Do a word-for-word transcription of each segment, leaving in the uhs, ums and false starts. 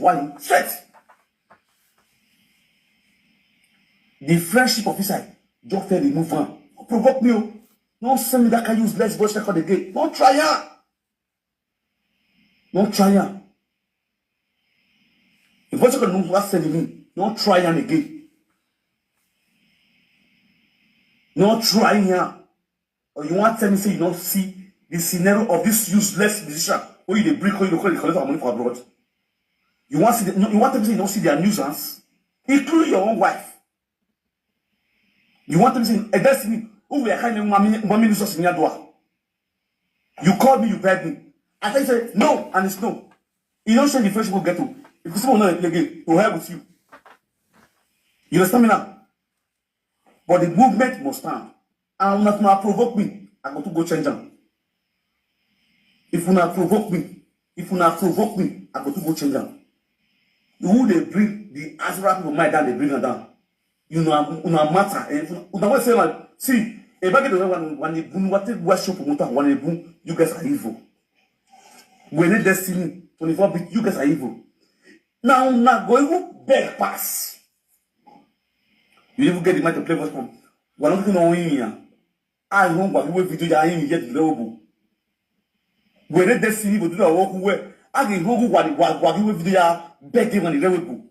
Why? Straight. The friendship of inside just tell the move on. Provoke me, oh. No send me that kind useless voice record again. Don't try am. Don't try am. The voice record no wan send me. Don't try am again. No try am. Or you wan tell me say you no see the scenario of this useless musician wey you dey bring, wey you dey call, dey collect our money for abroad? You wan see the, no, you wan tell me say you no see their nuisance, including your own wife? You wan tell me say a Destiny who we are kind of mommy, mommy nuisance in Yadua? You called me, you begged me. I tell you say no, and it's no. You don't show the friendship we get to. If you say we no dey play game, to hell with you. You understand me now? But the movement must stand. And una, una provoke me, I go to go change am. If una provoke me, if una provoke me, I go to go change am. You who dey bring the Azura people mind down, dey bring am down. You know, una matter. Eh? If una, una wey say like, see, if I get the one, one, one, one, what, what show promoter, one, you guys are evil. When the Destiny, twenty-four bit, you guys are evil. Now, una go even beg pass. You even get the man to play voice from. Wala mtu na oyinya. Ai hon kwa kiwe video ya yin yet global. Where Destiny go do the work where. Agi hon kwa kwa kwa kiwe video ya beg him and the level.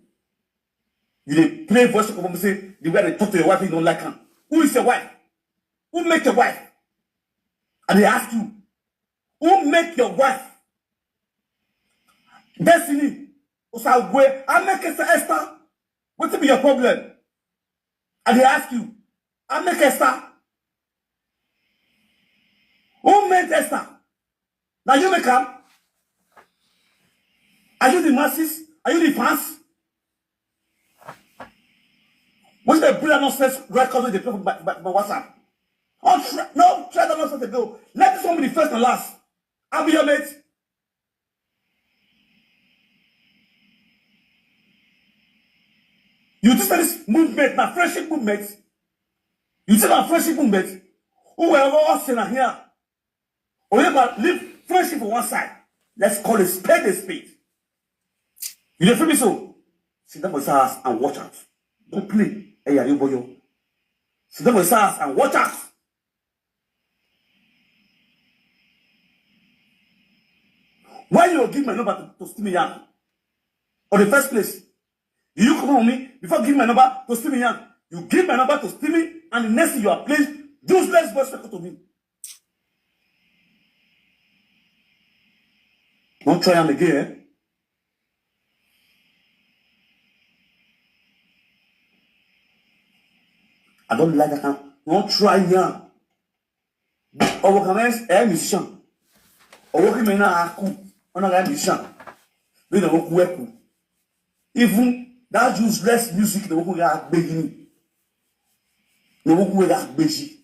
You dey play voice come say the way they talk to your wife, you don't like her. Who is your wife? Who make your wife? And they ask you, who make your wife? Destiny Osagwe, I make Esther. Esther, what be your problem? And they ask you, I make Esther. Who made Esther? Now you make her. Are you the masses? Are you the fans? What's the brilliant nonsense record they play by, by, by WhatsApp? Oh, try, no, try that nonsense ago. Let this one be the first and last. I'll be your mate. You just said this movement, my friendship movement. You see my friendship movement. Who were all sitting here? Or you ever leave friendship on one side. Let's call a spade a spade. You dey feel me so? Sit down for your house and watch out. Don't play. Hey, are you boy? Sit down for your house and watch out. Why you give my number to, to steal me out? On the first place, you come on me before give my number to steal me out. You give my number to steal me, and the next thing you are playing useless voice record to me. Don't try am again. Eh? I don't like that kind. Don't try am. Owo kan eh, eh musician. Owo ki me na aku. Ona ga musician. Be na oku eku. Even that useless music na oku ga gbegini. Na oku ga gbeji.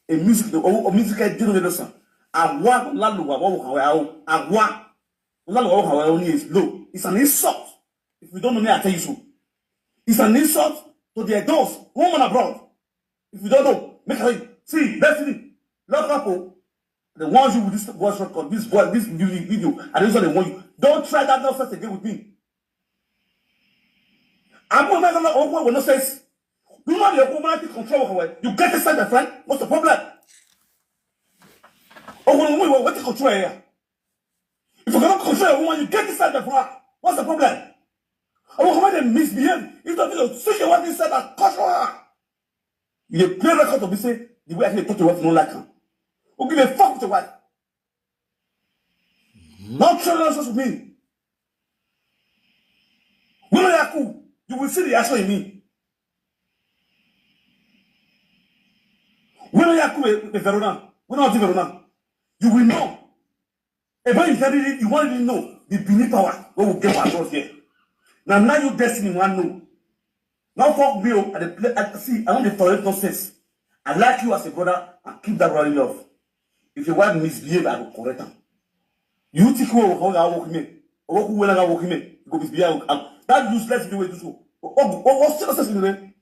A music, the owo music I didn't understand. Awa la lo wa wo kan wa o. Awa la lo wa wo kan wa o ni is low. It's an insult. If you don't know me, I tell you so. It's an insult to the adults, home and abroad. If you don't know, make I see, Destiny, lock up, oh. They want you with this voice record, this voice, this music video, and this is what they want you. Don't try that nonsense again with me. I'm gonna make a lot of nonsense. You know the woman to control her. You get inside, my friend. What's the problem? Oh, what, what, what to control here? If you cannot control a woman, you get inside the fire. What's the problem? A woman they misbehave. If not, you see your wife inside and control her. You dey play record to be say the way I dey talk to your wife no like am. Who give a fuck with your wife? Not try nonsense with me. When I cool, you will see the action in me. When I cool, eh, eh, Verona, when I Verona, you will know. If you really, you want to know the Benin power, we will get our trust here. Now, now you Destiny one know. Now fuck me, oh, I dey play, I see, I want to tolerate nonsense. I like you as a brother and keep that brotherly love. If your wife misbehave, I will correct her. You think who will walk me? Or who will walk me? You go misbehave. That useless video will do so. Oh, oh, oh, what's the nonsense in there?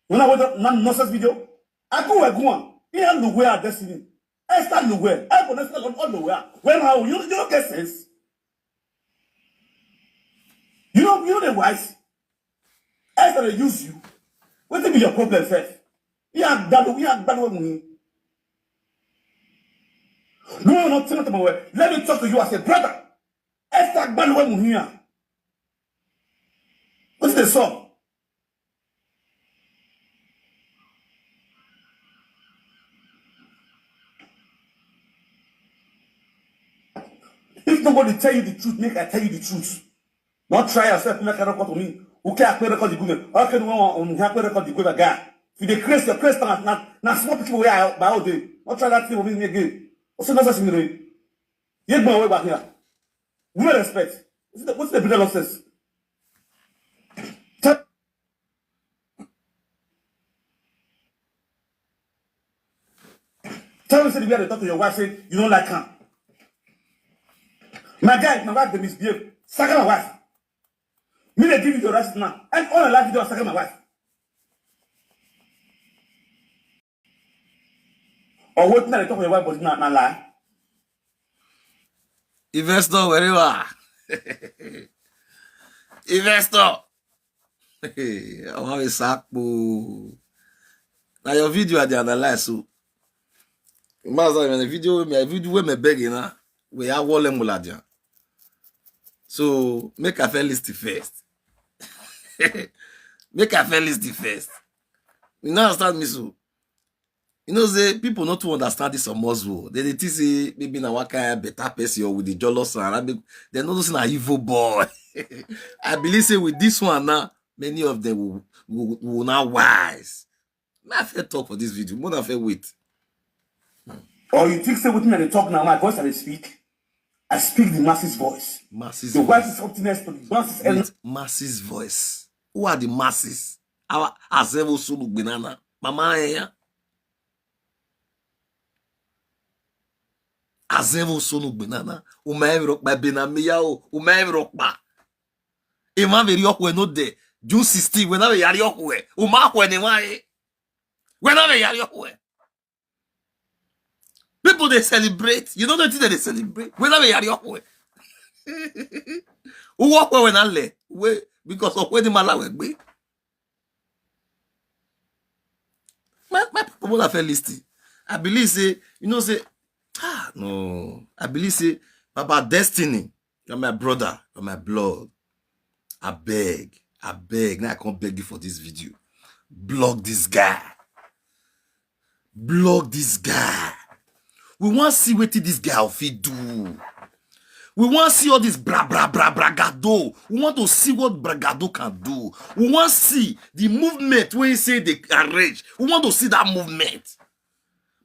When I want that nonsense video, I go, I go on. He had nowhere at Destiny. Esther nowhere. I go Esther all nowhere. Where how? You, you don't get sense. You You know the wise. As they use you. What be your problem, sef? You are bad. You are bad with me. No, no, no, no, no. Let me talk to you as a brother. Esther Gbaluwe Muhia. What's the song? If nobody tell you the truth, make I tell you the truth. Not try yourself, make a record to me. Okay, I play record the good. Okay, no one on here play record the good guy. If you dey craze, your craze na na na small people where I by all day. Not try that thing with me again. Also, not something. You go away back here. We no respect. What's the, what's the bigger losses? Tell, tell me, say the way they talk to your wife, say you don't like her. My guy, my wife, they misbehave. Saga my wife. Me, they give you the rest now. And all my life, you don't saga my wife. Or what now they talk to your wife, but not, not lie. Investor, wherever. Investor. Hey, I want to sack. Now your video I dey analyze so. Master, when the video wey me, video wey me beg you now, we are walling muladia. So make I fair list the first. Make I fair list the first. You know understand me so. You know say people not to understand this on Muslim. They, they think say maybe na one kind better person or with the jealous and I be, they know say na evil boy. I believe say with this one now, many of them will, will, will now wise. Now I fair talk for this video. More than fair wait. Or you think say wetin I dey talk now, my voice I dey speak. I speak the masses voice. Masses The voice. Voice is something else to the masses. Wait, masses voice. Who are the masses? Our Azevo Sulu Banana. Mama eh. Azevo Sulu Banana. Uma Evropa Benamia o. Uma Evropa. Ima very okwe no de. June sixteen. When I yari okwe. Uma okwe ne wa eh. When I yari okwe. People they celebrate. You know the thing that they celebrate. When I yari okwe. Who walk when I lay. Because of when the malawe be. My, my people that fell listing. I believe say, you know, say, ah, no. I believe say, Baba Destiny, you're my brother, you're my blood. I beg, I beg. Now I can't beg you for this video. Block this guy. Block this guy. We want to see what this guy fit do. We want to see all this bra bra bra bragado. We want to see what bragado can do. We want to see the movement when he say they arrange. We want to see that movement.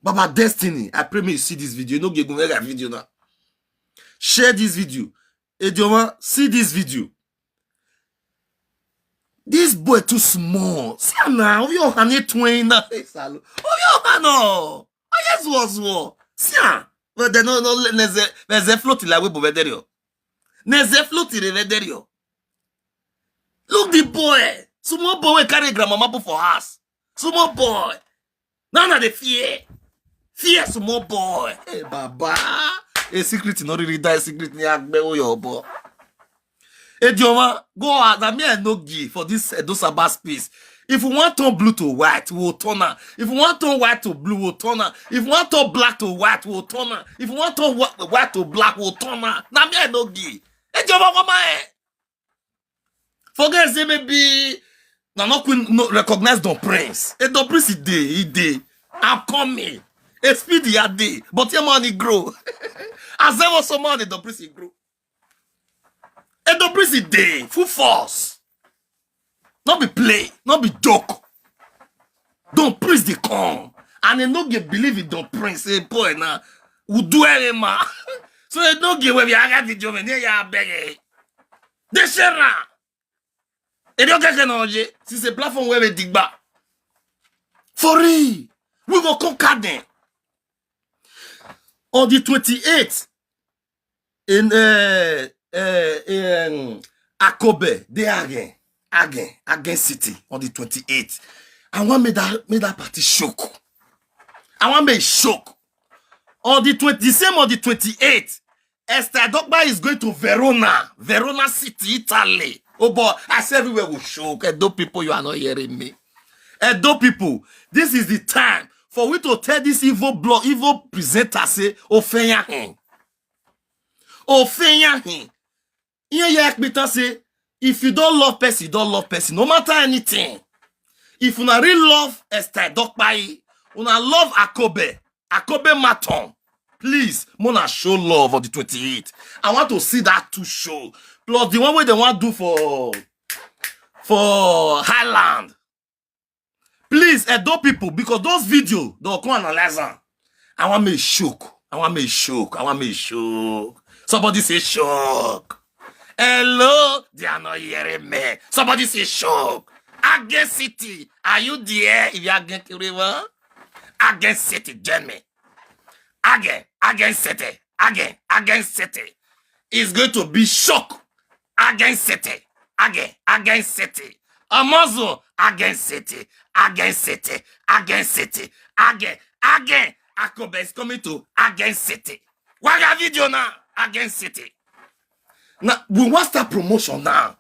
Baba Destiny, I pray may you see this video. You know, give me that video now. Share this video. Edioma, see this video. This boy too small. See am now. Oyo hane twain na. Oyo hano. Oye zuo zuo. See am. But they no no neze neze float like we bovederio. Neze float le vederio. Look the boy. Small boy wey carry grandmama put for house. Small boy. Now na the fear. Fear small boy. Hey, Baba. A secret no really die. Secret ni agbe o your boy. Edioma, go out. Na me I no give for this Edo Sabbath space. If we want turn blue to white, we will turn am. If we want turn white to blue, we will turn am. If we want turn black to white, we will turn am. If we want turn whi- white to black, we will turn am. Na me I no give. Edioma, come on. Forget say maybe na no queen no recognize Don Prince. A Don Prince e dey, e dey. I'm coming. A speed ya dey, but your money grow. As there was some money, Don Prince e grow. A Don Prince e dey, full force. Not be play, not be joke. Don Prince dey come. And they no get believe in Don Prince. Hey, boy, now. We do any man. So they no get where we are the job and they are begging. They share am. They don't get energy. Since a platform where we dig back. For real. We go conquer them. On the twenty-eighth, in uh, uh, in Akobe, they again, again, again city on the twenty-eighth. I want me that me that party shock. I want me shock. On the twenty, the same on the twenty-eighth, Esther Dogba is going to Verona, Verona City, Italy. Oh boy, I say everywhere will show. Edo people, you are not hearing me. Edo people, this is the time for we to tell this evil blood, evil presenter say, "Ofenya him." Ofenya him. Here, here, Peter say, if you don't love person, you don't love person, no matter anything. If una really love Esther Dokpai, una love Akobe, Akobe Maton, please, mona show love on the twenty-eighth. I want to see that two show. Plus the one where they want to do for, for Highland. Please, Edo people, because those video, they'll come analyze them. I want me shook. I want me shook. I want me shook. Somebody say shook. Hello, they are not hearing me. Somebody say shook. Agen City, are you there? If you are getting river, Agen City, join me. Agen, Agen City, Agen, Agen City. It's going to be shock. Agen City, Agen, Agen City. Omozu, Agen City, Agen City, Agen City, Agen, Agen. Akobe is coming to Agen City. What a video now, Agen City. Now, we want start promotion now.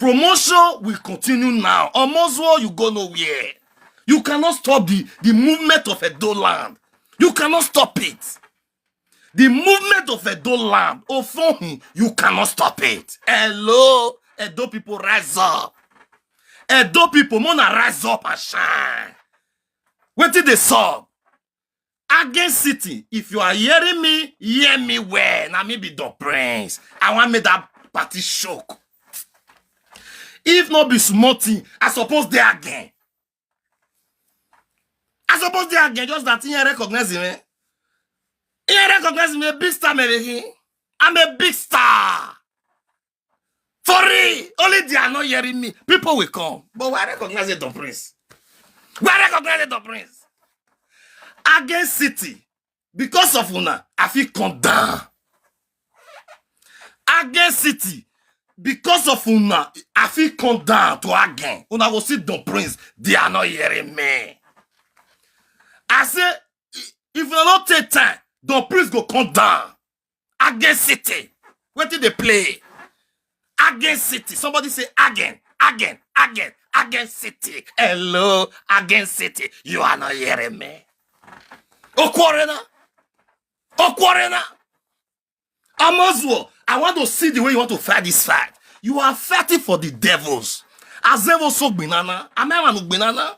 Promotion will continue now. Omozu, you go nowhere. You cannot stop the, the movement of Edo land. You cannot stop it. The movement of Edo land, Ofohin, you cannot stop it. Hello, Edo people, rise up. Edo people, mona rise up and shine. Wetin dey sup? Agen City, if you are hearing me, hear me well. Na me be the prince. I want make that party shock. If not be small thing, I suppose dey Agen. I suppose dey Agen, just that he recognize me. He recognize me, a big star, me be him. I'm a big star. For real, only they are not hearing me. People will come. But why recognize the prince? Why recognize the prince? Agen City, because of una, I feel come down. Agen City, because of una, I feel come down to Agen. Una go see the prince. They are not hearing me. I say, if you don't take time, the prince go come down. Agen City. Wetin dey play? Agen City. Somebody say Agen, Agen, Agen, Agen City. Hello, Agen City. You are not hearing me. Oku Arena. Oku Arena. Omozu, I want to see the way you want to fight this fight. You are fighting for the devils. Azevo so gbinana. Amewa no gbinana.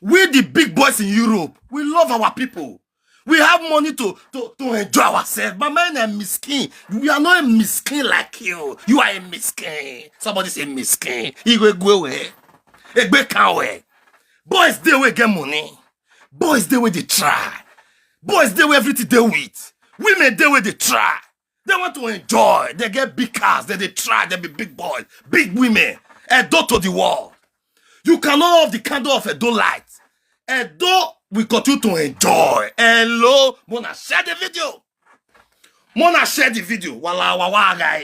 We the big boys in Europe, we love our people. We have money to, to, to enjoy ourselves. But mine are miskin. We are not a miskin like you. You are a miskin. Somebody say miskin. Igwe gwe we. Egbe kan we. Boys dey wey get money. Boys dey wey dey try. Boys dey wey everything dey with. Women dey wey dey try. They want to enjoy. They get big cars. They dey try. They be big boys, big women. Edo to the world. You cannot off the candle of Edo light. Edo will continue to enjoy. Hello, mona share the video. Mona share the video. Wala wawa guy.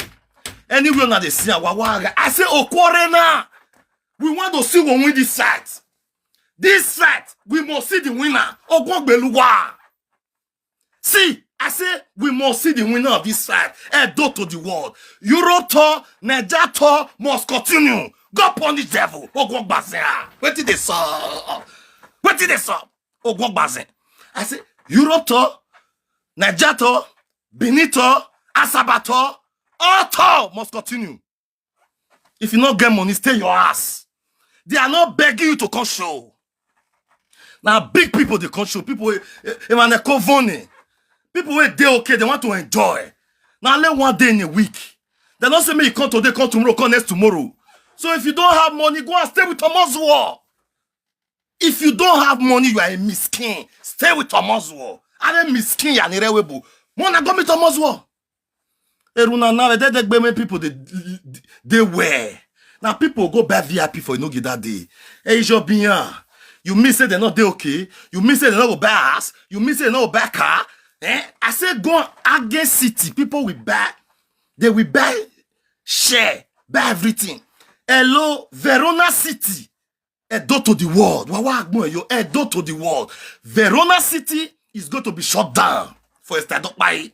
Anywhere una dey see am, wawa guy. I say Oku Arena. We want to see who win this fight. This fight, we must see the winner. Ogunbeluwa. See, I say we must see the winner of this fight. Edo to the world. Europe tour, Niger tour must continue. God punish devil. Ogungbazea. Wetin dey sup? Wetin dey sup? Ogungbazea. I say Europe tour, Niger tour, Benin tour, Asaba tour, all tour must continue. If you no get money, stay your ass. They are not begging you to come show. Now big people dey come show. People wey, eh, Emmanuel Kovone. People wey dey okay, they want to enjoy. Now let one day in a week. They don't say me you come today, come tomorrow, come next tomorrow. So if you don't have money, go and stay with Omozu. If you don't have money, you are a miskin. Stay with Omozu. I'm a miskin, you are irrelevant. Mona go meet Omozu. Eruna now, they, they, they, people, they, they wear. Now people go buy V I P for Inogi that day. Hey, Jobian, you mean say they not dey okay? You mean say they not go buy house? You mean say they not go buy car? Eh? I say go Agen City. People will buy. They will buy share, buy everything. Hello, Verona City. Edo to the world. Wawa agbon yo, Edo to the world. Verona City is going to be shut down for Esther Dokpai.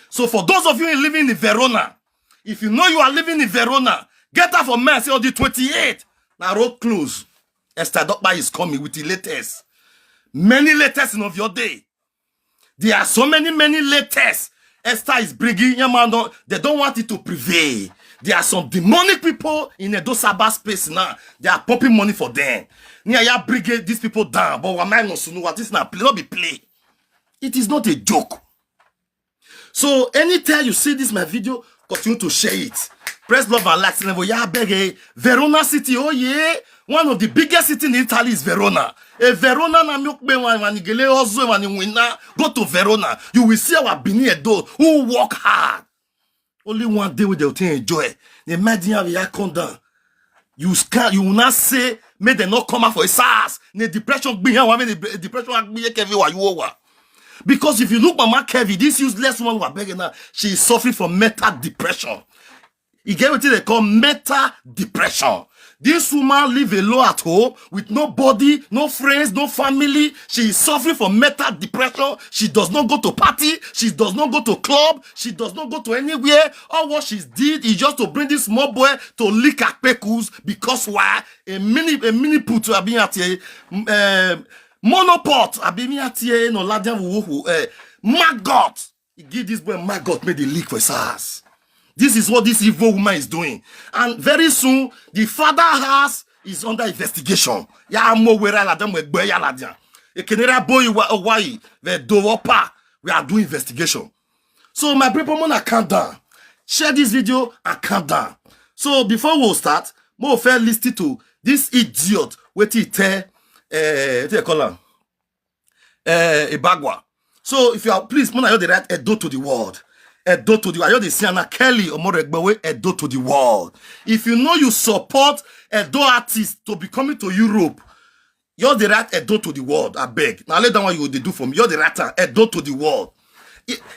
So for those of you living in Verona, if you know you are living in Verona, Get out for mind, say on the twenty-eighth, na road close. Esther Dokpa is coming with the latest. Many latest in of your day. There are so many, many latest Esther is bringing. Yeah, man, don't, they don't want it to prevail. There are some demonic people in Edo Saba space now. They are popping money for them. Nia ya bring these people down. But what mind no sunu, what is not play, not be play. It is not a joke. So anytime you see this my video, continue to share it. Press love and like. Never ya beg, eh, Verona City. Oh yeah, one of the biggest city in Italy is Verona. A Verona na mi okpe wan wan igele ozo wan winna. Go to Verona. You will see our Benin Edo who work hard. Only one day wey dem take enjoy. Imagine how we come down. You scan, you will not say, make dem not come out for a SARS. The depression be here, make the depression be here, Kevin, wa you over. Because if you look, Mama Kevin, this useless woman we are begging now, she is suffering from mental depression. You get what they call mental depression. This woman live alone at home with nobody, no friends, no family. She is suffering from mental depression. She does not go to party. She does not go to club. She does not go to anywhere. All what she did is just to bring this small boy to lick her peckles. Because why? A mini, a mini put to have been at a, um, monopot. Have been at a, you know, Ladian Wuhu, uh, maggot. He give this boy maggot, made the leak for his ass. This is what this evil woman is doing. And very soon, the father house is under investigation. Ya mo wera la dem we gbe ya la dia. Ekenera boy wa wai ve do pa. We are doing investigation. So my people, mona calm down. Share this video and calm down. So before we start, mo fair listen to this idiot. Wait till tell, uh, what they call her? Uh, Ibagwa. So if you are, please, mona, you the right Edo to the world. Edo to the world. You the Sienna Kelly Omoregbewe Edo to the world. If you know you support Edo artists to be coming to Europe, you're the right Edo to the world. I beg. Now let that one you they do for me. You're the right Edo to the world.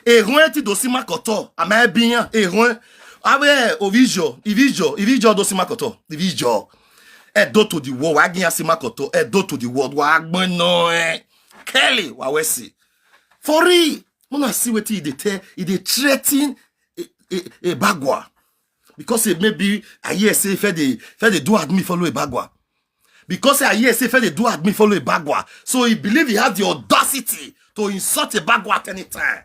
Ehun ti do si makoto. Am I being ehun? Awe ovijo, ivijo, ivijo do si makoto. Ivijo. Edo to the world. Wa ginya si makoto. Edo to the world. Wa gbon no eh. Kelly, wa we see. For real. When I see what he dey tell, he dey threaten a, a, a bagua. Because it may be, I hear say, if they, if they do admit follow a bagua. Because I hear say, if they do admit follow a bagua. So he believe he has the audacity to insult a bagua at any time.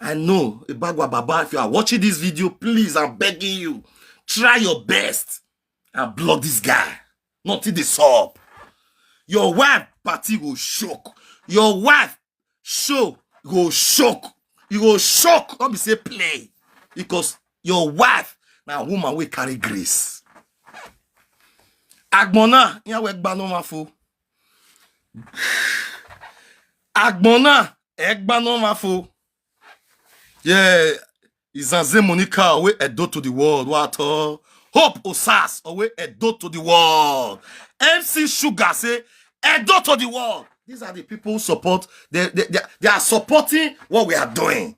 I know, a bagua baba, if you are watching this video, please, I'm begging you, try your best and block this guy. Nothing dey sup. Your wife party go shock. Your wife show go shock. You go shock. Don't be say play. Because your wife na woman wey carry grace. Agbona, ya we gba no ma fo. Agbona, e gba no ma fo. Yeah, Izanze Monica, we Edo to the world. What, uh, Hope Osas, we Edo to the world. M C Sugar say, Edo to the world. These are the people who support. They, they, they, they are supporting what we are doing.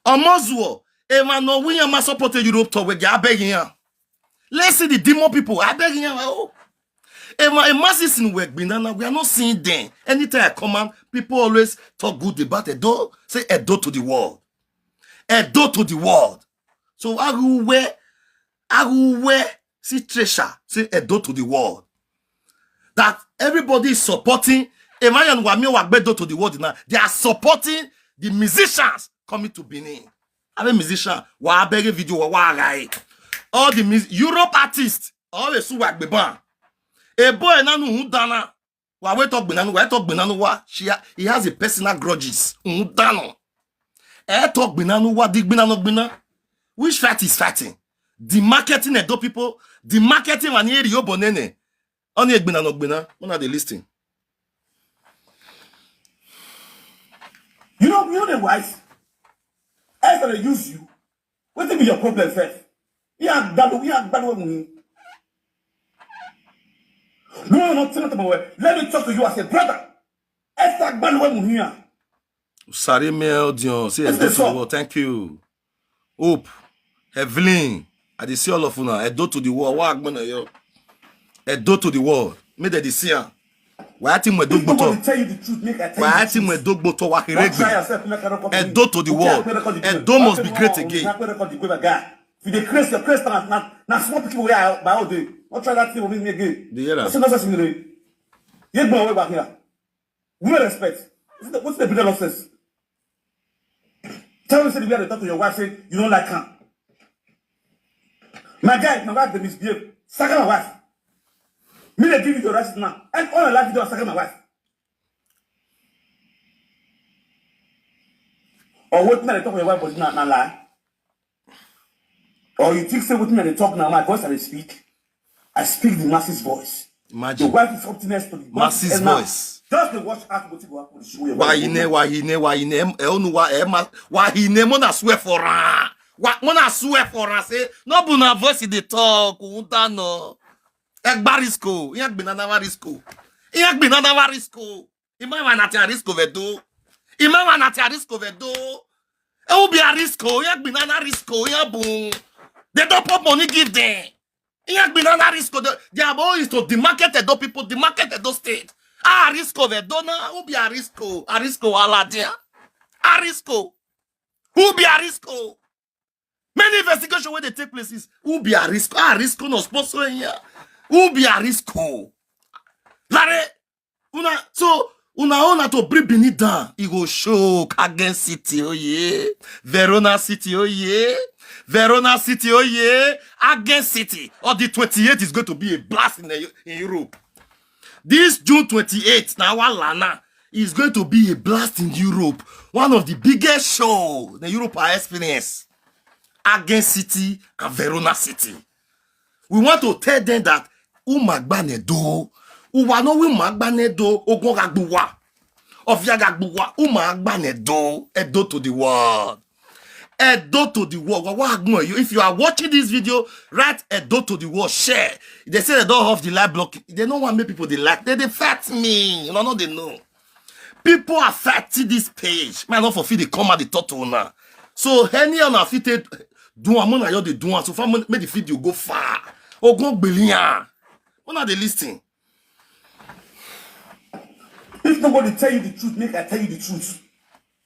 Omozuo, Emmanuel William, I support the Europe tour. We get begging here. Let's see the demon people. I beg you. Oh. Emma, Emma season we gbinana. We are not seeing them. Anytime I come on, people always talk good about Edo. Say Edo to the world. Edo to the world. So I will wear, I will wear, see treasure, say Edo to the world. That everybody is supporting. Emma and Wami Wagbedo to the world now. They are supporting the musicians coming to Benin. I'm a musician. Wa beg a video, wa, wa, guy. All the mus-, Europe artists, always who work be ban. A boy nanu who dana. Wa we talk binanu, wa talk binanu wa. She ha-, he has a personal grudges. Who dano? E talk binanu wa, dig binanu bina. Which fight is fighting? The marketing Edo people, the marketing and here you bonene. Only a gbina no gbina. When are they listening? You know, you know the wise. As they use you, what be your problem, sir? Yeah, that we are bad with me. No, no, no, no, no. Let me talk to you as a brother. Esther Gbanwe Muhia. Usare me audience. Yes, that's all. Thank you. Hope, Evelyn, I dey see all of una. Edo to the world. Wa gbona yo. Edo to the world. Make dem dey see am. Wa ti mo Edo gboto? Wa ti mo Edo gboto? Wa kere gbe. Edo to the world. Edo must be great again. If you dey craze, your craze na na na small people wey I buy all day. No try that thing with me again. Do you hear that? That's nonsense in the rain. You go away back here. We no respect. What's the, what's the bigger nonsense? Tell me say the way they talk to your wife say you don't like her. My guy, my wife dey misbehave. Sack my wife. Me dey give you the rest now. And all my life you don sack my wife. Or wetin I dey talk for your wife body na na lie? Or you think say wetin I dey talk na my voice I dey speak? I speak the masses voice. The Imagine. Wife is up to next to the Masses and now, voice. Just dey watch out wetin go happen with the show your wife. Wahine, wahine, wahine, em- eh, onu wa- em- wahine, mona swear for her. Wa- Mona swear for her, say, no be na voice e dey talk, unta no. Egba risk o, ihe gbina na wa risk o. Ihe gbina na wa risk o. Ima wa na ti a risk o vedo. Ima wa na ti a risk o vedo. E ubi a risk o, ihe gbina na risk o, ihe bu. They don't put money give them. Ihe gbina na risk o. The, their boy is to demarket Edo people, demarket Edo state. Ah, risk o vedo na, ubi a risk o, a risk o ala dia. A risk o. Who be a risk o? Many investigation wey dey take place is who be a risk? Ah, risk no sponsor here. Who be a risk o? Lare, una so una own na to bring Benin down. E go show against city, oh yeah. Verona city, oh yeah. Verona city, oh yeah. Against city. On the twenty-eighth is going to be a blast in, the, in Europe. This June twenty-eighth, na our lana is going to be a blast in Europe. One of the biggest show the Europe has experienced. Against City and Verona City. We want to tell them that Umagba Nedo, Uwano Umagba Nedo, Ogon Gagbuwa, Ovia Gagbuwa, Umagba Nedo, Edo to the world. Edo to the world. Wa- wa- agbon you. If you are watching this video, write Edo to the world. Share. They say they don't have the like block. They don't want make people they like. They, they fight me. You know, no, they know. People are fighting this page. Man, not for feed the come at the talk to now. So any of fit take do am, una you dey do am. So far, make the video go far. Ogun gbeliyan. Una dey listen. If nobody tell you the truth, make I tell you the truth.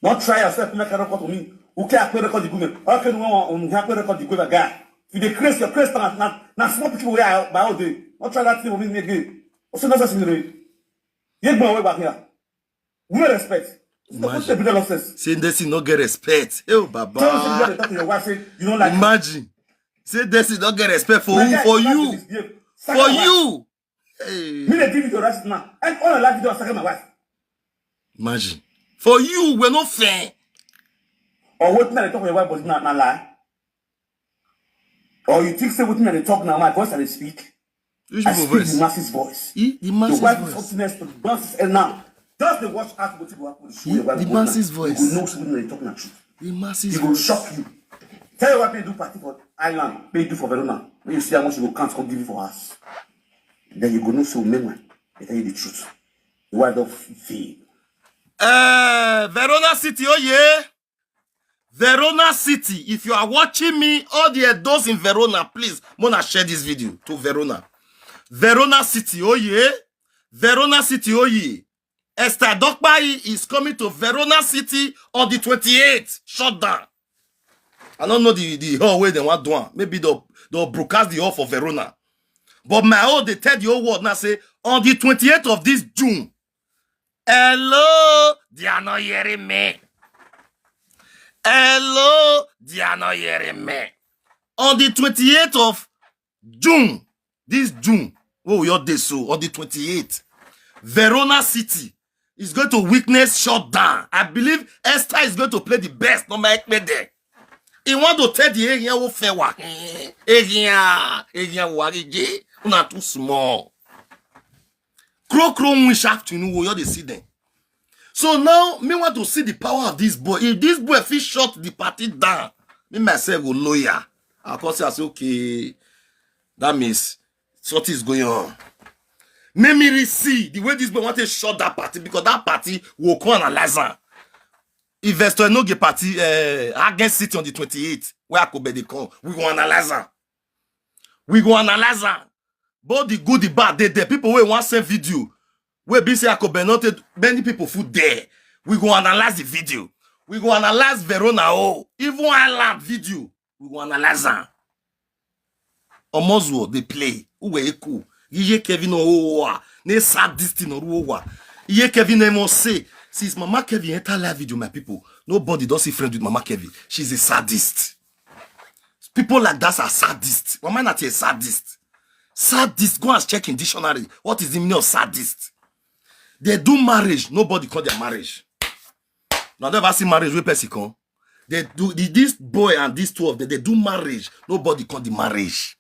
Not try yourself, make a record to me. Who can I record the government? How can one on who can record the government guy? If you dey craze, your craze na na na small people wey I buy all day. Not try that thing with me again. Also, not such in the rain. You go away back here. We no respect. What's the Imagine. Bigger nonsense? Say this thing no get respect. Oh, Tell me say you Baba. dey talk to your wife say you don't like. Imagine. Say this thing no get respect for My who? guy, For you don't you. misbehave. Sack For my wife. You. Hey. Me dey give you the rest now. And all your life you don sack my wife. Imagine. For you, we're not fair. Or wetin I dey talk for your wife body na na lie? Or you think say wetin I dey talk na my voice I dey speak? Which I people speak voice? The masses voice. E, the The masses wife is voice. Up to next to the masses and now. Just dey watch out wetin go happen with the show E, your wife the body na. Masses You voice. go know wetin I dey talk na truth. The masses You go voice. Shock you. Tell your wife make you do party for island, make you do for Verona. Make you see how much you go count come give you for house. Then you go know so men man. They tell you the truth. The wife don fail. Uh, Verona City, oh yeah. Verona City, if you are watching me, all the Edos in Verona, please, mona share this video to Verona. Verona City, oh yeah. Verona City, oh yeah. Esther Dokpai is coming to Verona City on the twenty-eighth. Shut down. I don't know the, the hall where they want to do am. Maybe they'll, they'll broadcast the hall for Verona. But my own, they tell the whole world now, say, on the twenty-eighth of this June, hello, they are not hearing me. Hello, they are not hearing me. On the twenty-eighth of June, this June, oh, your day so, on the twenty-eighth, Verona City is going to witness shutdown. I believe Esther is going to play the best. No matter there. He want to tell the area who fair wa. Area, area wa, una too small. Crow crow wish afternoon, wo, you dey see them. So now, me want to see the power of this boy. If this boy fit shut the party down, me myself go lawyer. I'll come say, I say, okay, that means something is going on. Make me really see the way this boy want to shut that party, because that party will come analyze am. Investor no get party uh, against city on the twenty-eighth. Where I could bet they come, we go analyze am. We go analyze am. Both the good, the bad, they there. People wey want send video, wey be say I could bet not take many people food there. We go analyze the video. We go analyze Verona, oh, even Island video. We go analyze am. Omozuo dey play. Uwe eku. Iye Kevin no owa. Ne sad this thing or owa. Iye Kevin never say. Since Mama Kevin enter live video, my people, nobody does see friend with Mama Kevin. She's a sadist. People like that are sadist. Mama Nati a sadist. Sadist. Go and check in dictionary. What is the meaning of sadist? They do marriage. Nobody call their marriage. Now never see marriage wey person come. They do the, this boy and these two of them. They do marriage. Nobody call the marriage.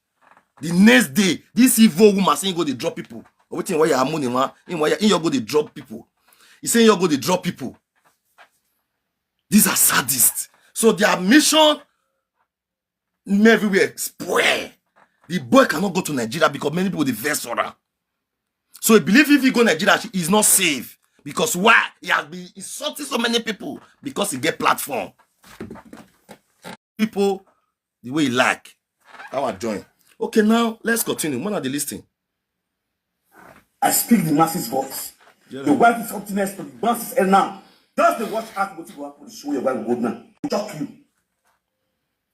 The next day, this evil woman saying go dey drop people. Wetin why you money man? In why you go dey drop people? He saying you go dey drop people. These are sadists. So their mission everywhere spoil. The boy cannot go to Nigeria because many people dey vex for am. So he believe if he go Nigeria, he's not safe. Because why? He has been insulting so many people because he get platform. People the way he like. How I join. Okay, now let's continue. When are they listening? I speak the masses' voice. Yeah. The wife is something else to the masses and now. Just the watch out what you want to show your wife good now. Shock you.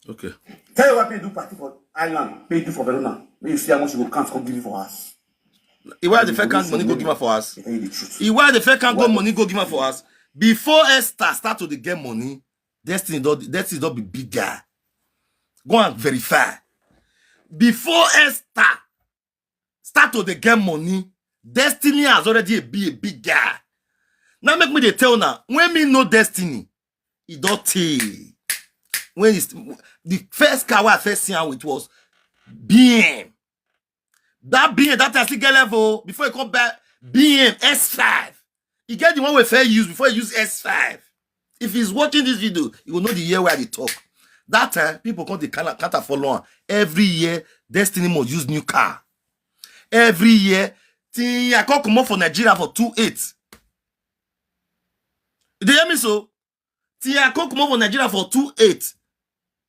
Okay. Tell your wife you do party for Ireland, pay you for Verona. May you see how much you go count come give you for us. He why the first count money go give her for us. He why the first count go money go give her for us. Before Esther start to get money, Destiny don't Destiny don't be bigger. Go and verify. Before Esther start to dey get money, Destiny has already a, be a big guy. Now make me dey tell now when me know Destiny, e don tey. When is the first car wey I first see am with was B M. That B M that I still get level before e come buy B M S five. E get the one wey first use before e use S five. If he's watching this video, he will know the year where I dey talk. That time, people come dey counter follow am. Every year, Destiny must use new car. Every year, till I come comot for Nigeria for two eight. You dey hear me so? Till I come comot for Nigeria for two eight.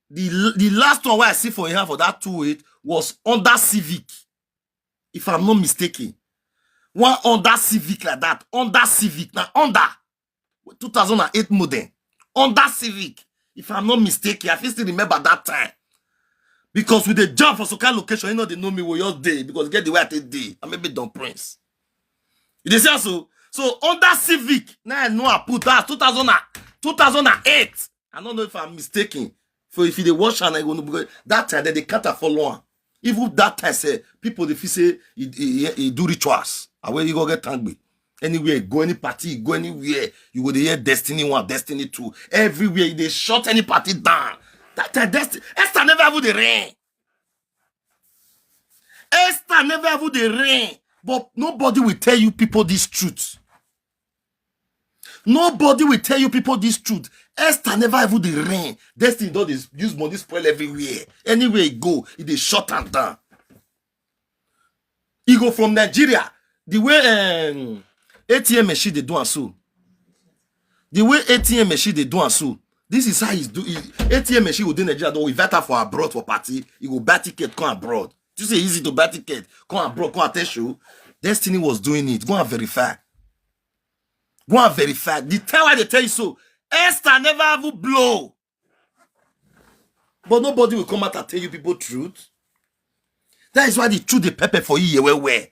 The, the last one wey I see for him for that two eight was Honda Civic. If I'm not mistaken, one Honda Civic like that. Honda Civic. Now, Honda. two thousand and eight model. Honda Civic. If I'm not mistaken, I fit still remember that time. Because we dey jam for some kind location, you know they know me, we just dey because get the way I take dey. I maybe Don Prince. You dey see am so? So Honda Civic, now I know I put that two thousand, two thousand and eight. I don't know if I'm mistaken. So if you dey watch am, I go know because that time they dey counter follow am. Even that time, say people dey feel say he, he, he do rituals. And where you go get tangbe? Anywhere you go, any party you go, anywhere you go, dey hear Destiny one, Destiny two. Everywhere you dey shut any party down. That time, Destiny Esther never even dey rain. Esther never even dey rain. But nobody will tell you people this truth. Nobody will tell you people this truth. Esther never even dey rain. Destiny don dey use money spoil everywhere. Anywhere e go, e dey shut am down. E go from Nigeria, the way um, A T M machine dey do am so. The way A T M machine dey do am so. This is how he's do it. A T M machine go dey Nigeria, don invite her for abroad for party. E go buy ticket come abroad. You say easy to buy ticket, come abroad, come attend show. Destiny was doing it. Go and verify. Go and verify. The time I dey tell you so, Esther never even blow. But nobody will come out and tell you people truth. That is why the truth dey pepper for you well well.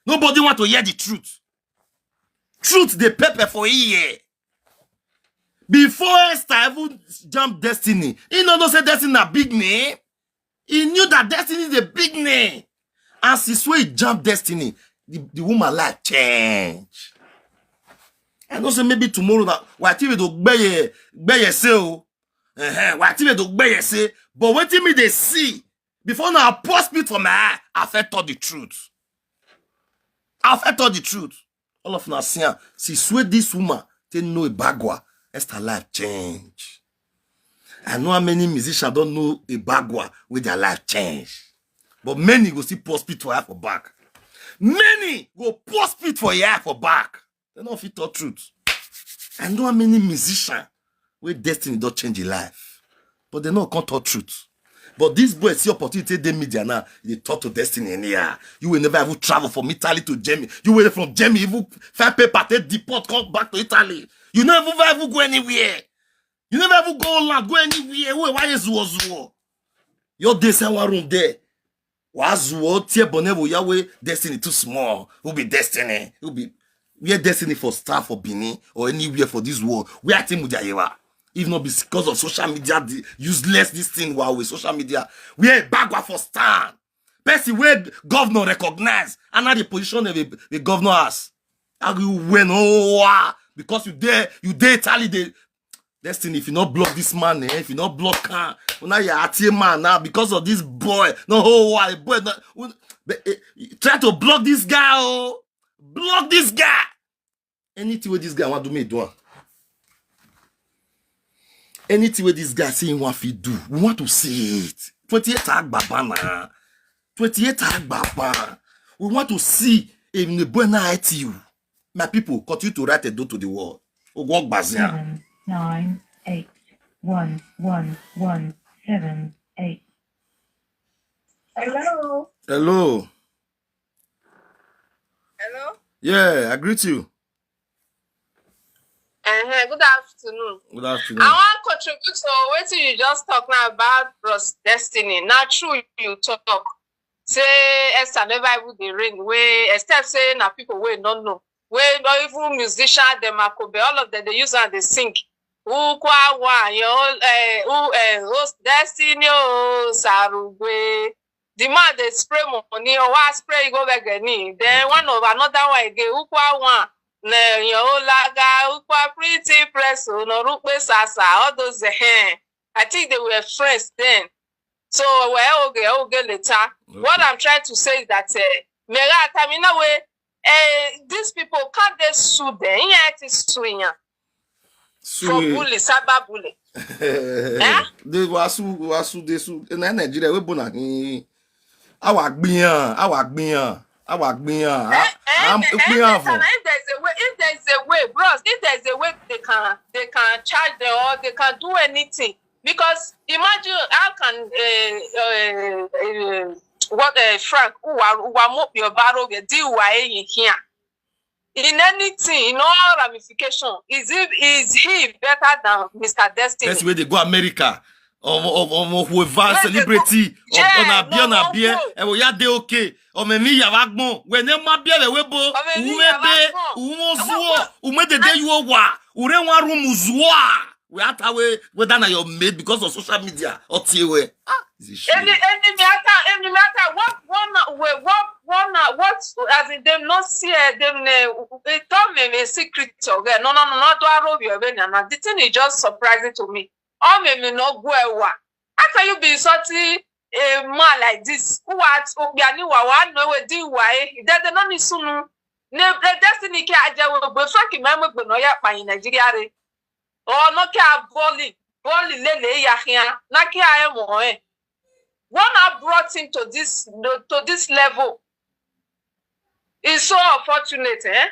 Nobody want to hear the truth. Truth dey pepper for you. Before Esther even jump Destiny, he no know say Destiny na big name. He knew that Destiny is a big name. And since when he jump Destiny, the, the woman life change. I know say maybe tomorrow na why T V do gbeye gbeye say o. Uh-huh. Why T V do gbeye say, but wetin me dey see before now I pour spit for my eye. I first talk the truth. I first talk the truth. All of una see am. See swear this woman take know Ibagwa. Esther life change. I know how many musicians don't know Ibagwa with their life change. But many go still pour spit for eye for back. Many go pour spit for eye for back. They no fit talk truth. I know how many musicians wey Destiny don change him life, but they no come talk truth. But this boy see opportunity dey media now, he dey talk to Destiny anyhow. You will never even travel from Italy to Germany. You will from Germany even find paper take deport come back to Italy. You never even, even go anywhere. You never even go Holland, go anywhere. Wait, why is zuo zuo? Your day say one room there. Wazuo tie bonevo yawe. Destiny too small. Who be Destiny? Who be where Destiny for star for Benin or anywhere for this world? Where Timu Jayewa? If not because of social media, the useless this thing while with social media, where Bagua for stand? Person where governor recognize and now the position of the, the governor has. How you win? Oh, because you dare, you dare tally the Destiny. If you not block this man, eh, if you not block her, well, now you're a team man now because of this boy. No, oh, why boy? No, try to block this guy. Oh, block this guy. Anything with this guy want to me do am. Anything with this guy say he want to do, we want to see it. Twenty-eight Agbaba na. Twenty-eight Agbaba. We want to see if the boy na hit you. My people, continue to write a do to the world. Ogwo Gbazia. Seven, nine, eight, one, one, one, seven, eight. Hello. Hello. Hello. Yeah, I greet you. Uh-huh. Good afternoon. Good afternoon. I want to contribute to what you just talked now about Bros Destiny. Now, true you talk. Say Esther never even the ring. We except say na people we don't know. We not even musician, them Akobe, all of them they use and they sing. Ukwa one, your own, uh, who, uh, host Destiny, oh, Sarugwe. The man they spray money or what spray go back any. Then one of another one again, Ukwa one, ne your own laga, Ukwa pretty press, oh, no Rukpe Sasa, all those the hand. I think they were friends then. So we're okay, okay later. Okay. What I'm trying to say is that uh, Mera Tamina way, uh, these people can't they sue them? Yeah, it is suing. For bully, cyber bully. Eh? They wasu wasu they su in Nigeria we born in our gbiyan, our gbiyan, our gbiyan. Eh, eh, eh, eh, if there's a way, if there's a way, bros, if there's a way they can they can charge them or they can do anything. Because imagine how can uh, uh, uh, what uh, Frank Uwa Uwa Mopio Baro deal with here? In anything, in all ramification, is he is he better than Mister Destiny? Person wey dey go America, ọmọ ọmọ whoever celebrity, ọ̀nà bí ọ̀nà bí ẹ ẹ wò ya dey okay. Ọmọ mi yàrá gbọ́n wẹ̀nẹ́ má bí ẹ̀rẹ̀ wé bo. Ume be ume zuo ume dede yuo wa ure nwa room zuo a. We ata we whether na your mate because of social media or tie we. Ah, is a shame. Any any matter, any matter. What one we what one what as in them not see eh, them ne it told me a secret. Okay, no no no not to arrow you na na. The thing is just surprising to me. All me me no go ewa. How can you be insulting a man like this who had Obiani Wawa no we di wa eh? That they no need sunu. Ne the Destiny ke aja we boyfriend ki memo gbe no ya pa in Nigeria re. Or no ke a bully bully lele ya hia na ke a emo eh. What now brought him to this to this level? It's so unfortunate, eh?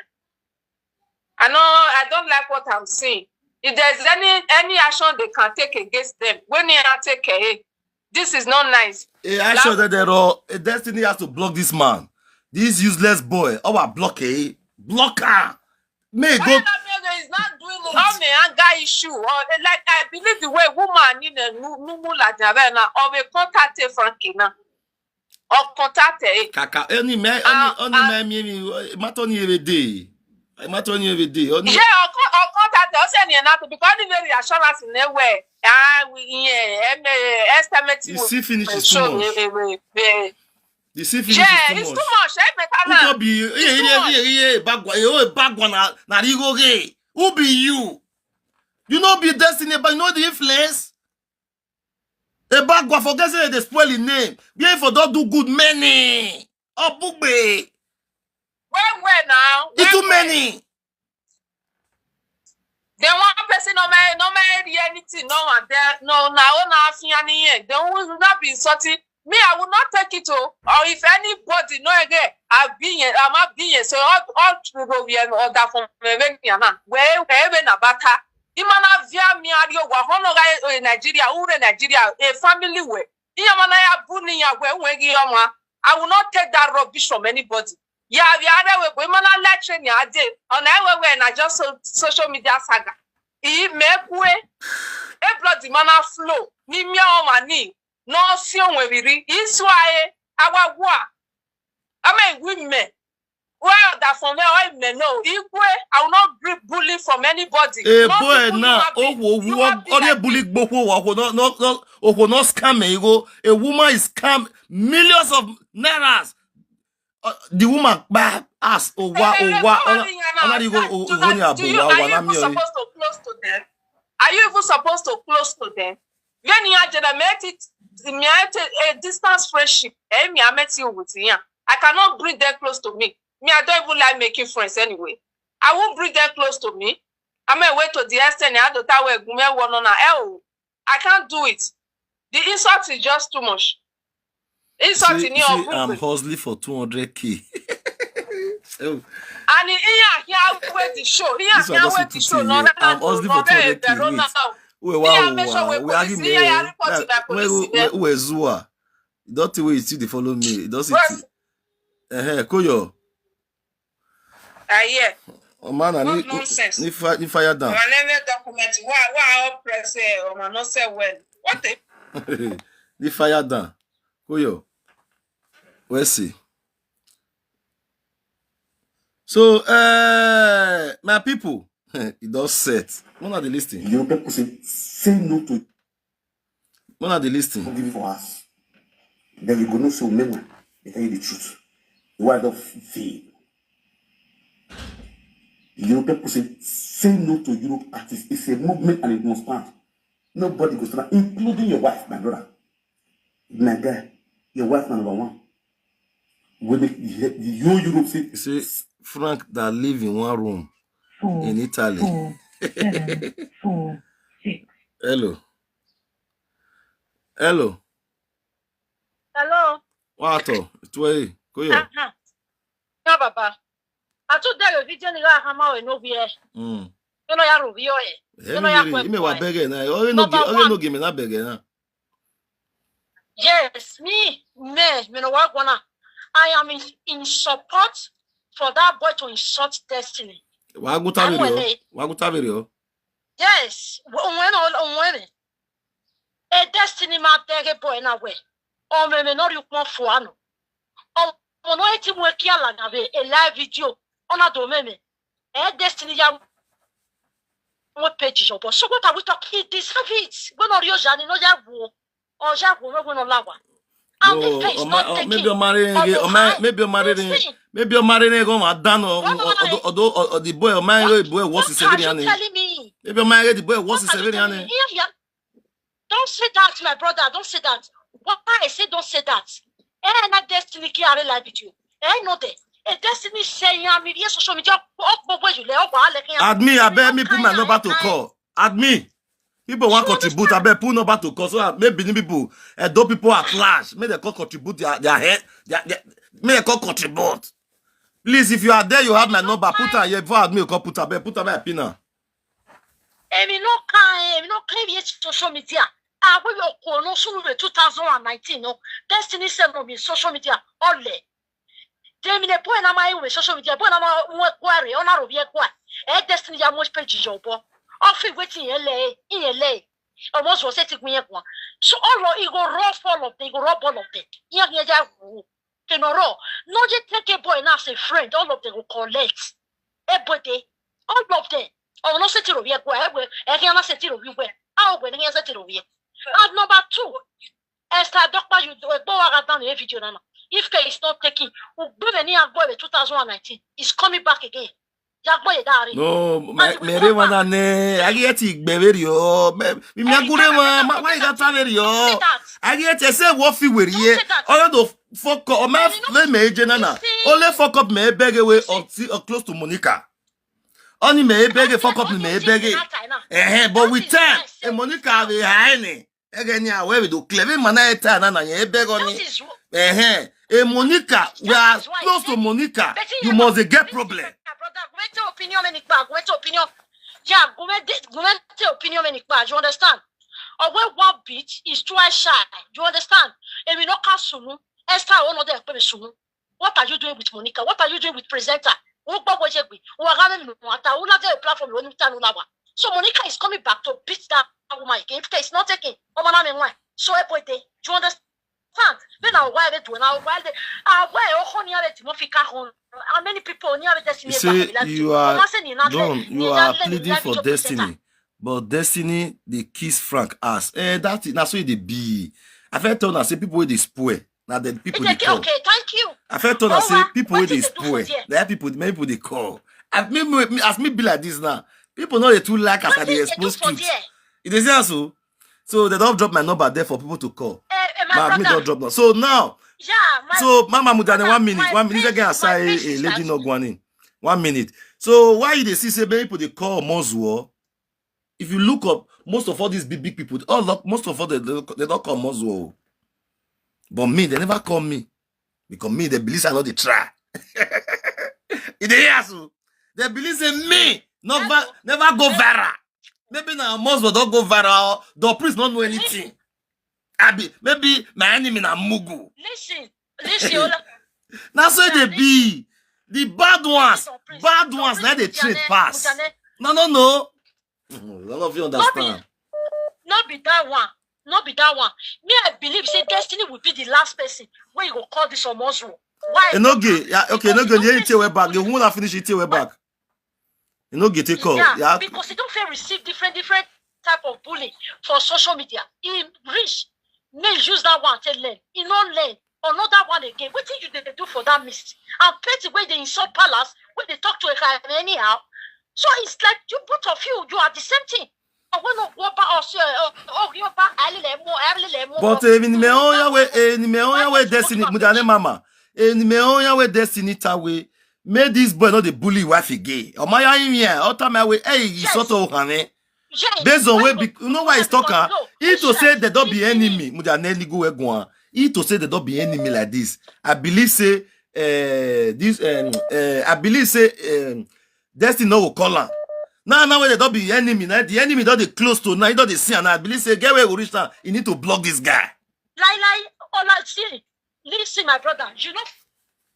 I know I don't like what I'm seeing. If there's any any action they can take against them, when they are take eh, this is not nice. E action that they roll, a Destiny has to block this man. This useless boy. Our block eh. Block her. May go. Is not doing it. All me anger issue. Or eh, like I believe the way woman in a numu la javena or we contact Frankie now. Or contact eh. Kaka any me any any me me me matter ni every day. Matter ni every day. Only Yeah, or con- or contact us any and that because the very assurance in a way. Ah, we yeah, em eh, estimate You see finish is too much. The see finish Yeah, is it's too too much. much. Eh, better Who now. go be It's too much. Bagwa eh bagwa na na rigo ge. Who be you? You know be Destiny but you know the influence. A bagwa forget say they spoil his name. Be for don't do good many. Obugbe. Well well now. It's Well too well. many. Then one person no may no may hear anything, no one there, no now no fiani here. Then who will not be insulting? Me, I will not take it oh. Or if anybody no again, I've been here, I'm not being here. So all all to go here no order from me when you are now. Where where when about her? Imana via mi ario wa hono ga eh, Nigeria, ure Nigeria, a family way. Iyamana ya buni ya we we gi yoma. I will not take that rubbish from anybody. Ya ya re we boy mana lecture ni ade. Ona we we na just so, social media saga. I me kue. E blood mana flow. Ni mi o ma ni. No si o we biri. Isu aye. Awa wa. Ame women. Well, that from where I may know. Igwe, I will not be bullied from anybody. A Not boy even now, human being. oh, oh, Human being oh, like bully gbogbo wa, oh, no, no, no, oh, no scam, eh, go. A woman is scam millions of nairas. Uh, the woman, bah, ass, oh, wa, Eh, oh, wa, woman oh, being an oh, you go, ass. oh, Do oh, you, oh, do you, wa, are wa, you na even mi, oh, supposed to close to them? Are you even supposed to close to them? When you are there, make it, make it a distance friendship. Eh, me, I met you with him. I cannot bring them close to me. Me, I don't even like making friends anyway. I won't bring them close to me. I may wait to the extent I don't tell where women want on. Oh, I can't do it. The insult is just too much. Insult See, in you your see, I'm group. Hustling for two hundred K. Oh, And in here, here, where the show. Here, this one here, just where put the it show. in No, here. no, I'm no, Hustling no, for no, two hundred K. no, Wait. no. Wait, Yeah, wow, make sure wow. we We argue police. me. Yeah, yeah, report to Wait, that wait, police. wait, wait, wait, Zua. Don't you wait, you see, they follow me. Don't see What? it. Eh, eh, Koyo. I hear. Oh, man, I What need, nonsense? need, fi- need fire down. Our level document. Why, why I press it? Oh, man, not say well. What the? Need fire down. Koyo. We'll see. So, uh, my people, it does set. One of the listing. Yoruba people say, say no to One of the listing. give for us. Then you go no so many. They tell you the truth. The why don't feel. Yoruba people say, say no to Europe artists. It's a movement and it must stand. Nobody goes stand, including your wife, my brother. My guy, your wife number one. We make the, the whole Europe say, You see, Frank that live in one room four, in Italy. four, seven, four, six. Hello. Hello. Hello. What? It's way. Koyo. Uh-huh. No, Baba. I told them the video ni la hama we no be eh. Mm. You know ya review eh. Every year, you may wa beg na. Oh, no, Number oh, one. No, give me that beg na. Yes, me, me, me no wa gonna. I am in, in support for that boy to insult Destiny. Wa go ta I'm video. willing. Wa go ta video. Yes, when when a Destiny ma beg a boy na way. O me me no you come for ano. O mo no eti mo kia la na be a live video. Ona do me me. E Destiny ya mo page yo, but so what are we talking? He deserve it. When are you jani no ya wo? Or ya wo me when lawa. And Oh, this guy is oh, not my, oh, taking. maybe you're marrying Oh, again. no, Oh, my, I- maybe you're marrying. Listen. Maybe you're marrying again. I don't know. What am I- Although, although, although the boy, oh, my What- boy, what's What his are seven you years? Telling me? Maybe you're married. The boy, what's What his are you seven telling me? Years? Yeah, yeah. Don't say that, my brother. Don't say that. Why I say don't say that? Eh, na Destiny ki are live video. Eh, no de. Eh, Destiny say ya mi yes social media. Oh, but where you lay? Oh, but I like ya. Admin, I You bet know me put kind my of- number to kind- call. Admin, people want You contribute. I bet put number to call. So that maybe the people, uh, those people at large, may they call contribute their their head. Their, their, may they call contribute. Please, if you are there, you have my number. Put her here before admin call. Put her, put her my pin. Èmi no kan, èmi no kan yẹ social media. Àwọn yóò kó no sunu be two thousand and nineteen no. Destiny sẹ no mi social media ọlẹ. Dèmi ne boy na ma yẹ social media, boy na ma wọ ẹkọ rẹ, ọ̀nà rò bí ẹkọ. Ẹ Destiny ya mo page yọ bọ. Ọfì wetin yẹn lẹ, yẹn lẹ. Ọmọ sọ ṣe ti gun yẹn kàn. So all of, he go rough all of them, he go rough all of them. Yẹn yẹn ya wù. Kìnà rọ. No je take a boy now as a friend, all of them go collect. Everybody, all of them. Ọmọ náà ṣe ti rò bí ẹkọ ẹ wẹ, ẹ kí ẹ náà ṣe ti rò bí wẹ. A ò wẹ ní ẹ ṣe ti rò bí ẹ. And number two, Esther Adokpa, you do a boy down the video now. If K is not taking, Ugbene ni Agbo two thousand and nineteen is coming back again. Yagbo ye dari. No, my And we mere come wana back. Ne. I get it, baby. Oh, me me Hey, agure don't ma say ma why you got that. that video? Don't say that. I get it. Say what fi were Don't ye. Say that. All the fuck up. Oh, my You know, flame me agent you na. see, Only fuck up me beg away you see, or see or close to Monica. Only me beg a fuck up me beg. Eh, eh, but with time, eh, Monica we high. Again, yeah, where we do clever man I tell na na ye beg on that me. Is what Eh, eh. Eh, Monica, we are That is why close to Betty- Monica. Betty, You you must know, get this problem. Is my brother, go into opinion many pa, go into opinion. Yeah, go into go into opinion many pa. You understand? Or when one beat is too shy. You understand? And we no can sunu. Esther, one of them, sunu. What are you doing with Monica? What are you doing with presenter? Wọ́n gbọ́ bó ṣe gbìn. Wọ́n rán mi nù. Àtàwọn lájẹ́ platform ló ní tánú láwa. So Monica is coming back to beat that woman again. If K is not taking, ọmọ náà mi wọ́n. So every day, do you understand? Thank. Then I why they do now why they ah why oh honey are the mafia on how many people near the destiny. You say you are Don, you are pleading for destiny, but destiny dey kiss Frank ass. Eh, that is na so e dey be. I fit tell una say people wey dey spoil na the people dey call. Okay, thank you. I fit tell una say people wey dey spoil na people many people dey call. As me as me be like this now, people no dey too like as I dey expose truth. E dey see am so. So they don drop my number there for people to call. Eh, eh, my me don drop now. So now, yeah, my, so Mama Mudane, one minute, one minute. Again, I say a lady no guanin. One minute. So why you dey see say many people dey call Mozuo? If you look up, most of all these big big people, all most of all they they don call Mozuo. But me, they never call me because me they believe I no dey try. E dey hear so. They believe say me never never go viral. Maybe na Mozuo don go viral. The priest no know anything. Abi maybe my enemy na mugu. Listen, listen, Ola. Na so e dey be. The bad ones, bad ones na dey trade pass. No, no, no. None of you understand. No be that one. No be that one. Me, I believe say Destiny will be the last person wey you go call this Omozu. Why? Enoge, yeah, okay, Enoge, you hear it way back. You won't have finished it way back. You know, get a call. Yeah, yeah. Because he don't feel receive different different type of bullying for social media. He rich, may use that one to learn. He no learn. Another one again. What did you they do for that mist? And plenty where they insult palace, where they talk to a anyhow. So it's like you both of you, you are the same thing. But even me on your way, in me on your way, destiny, mudane mama. In me on your way, destiny, tawe. Make this boy not the bully wife again. Omaya him here. All time I will hey, he sort of honey. Based on where you know why he's talking. He to say they don't be enemy. Mudane ni go egwan. He to say they don't be enemy like this. I believe say uh, this um, uh, I believe say um, destiny no go call am. Now now when they don't be enemy, now the enemy don't dey close to now, he don't dey see am. I believe say get where we reach now, you need to block this guy. Lie lie, all I see. Listen, my brother, you no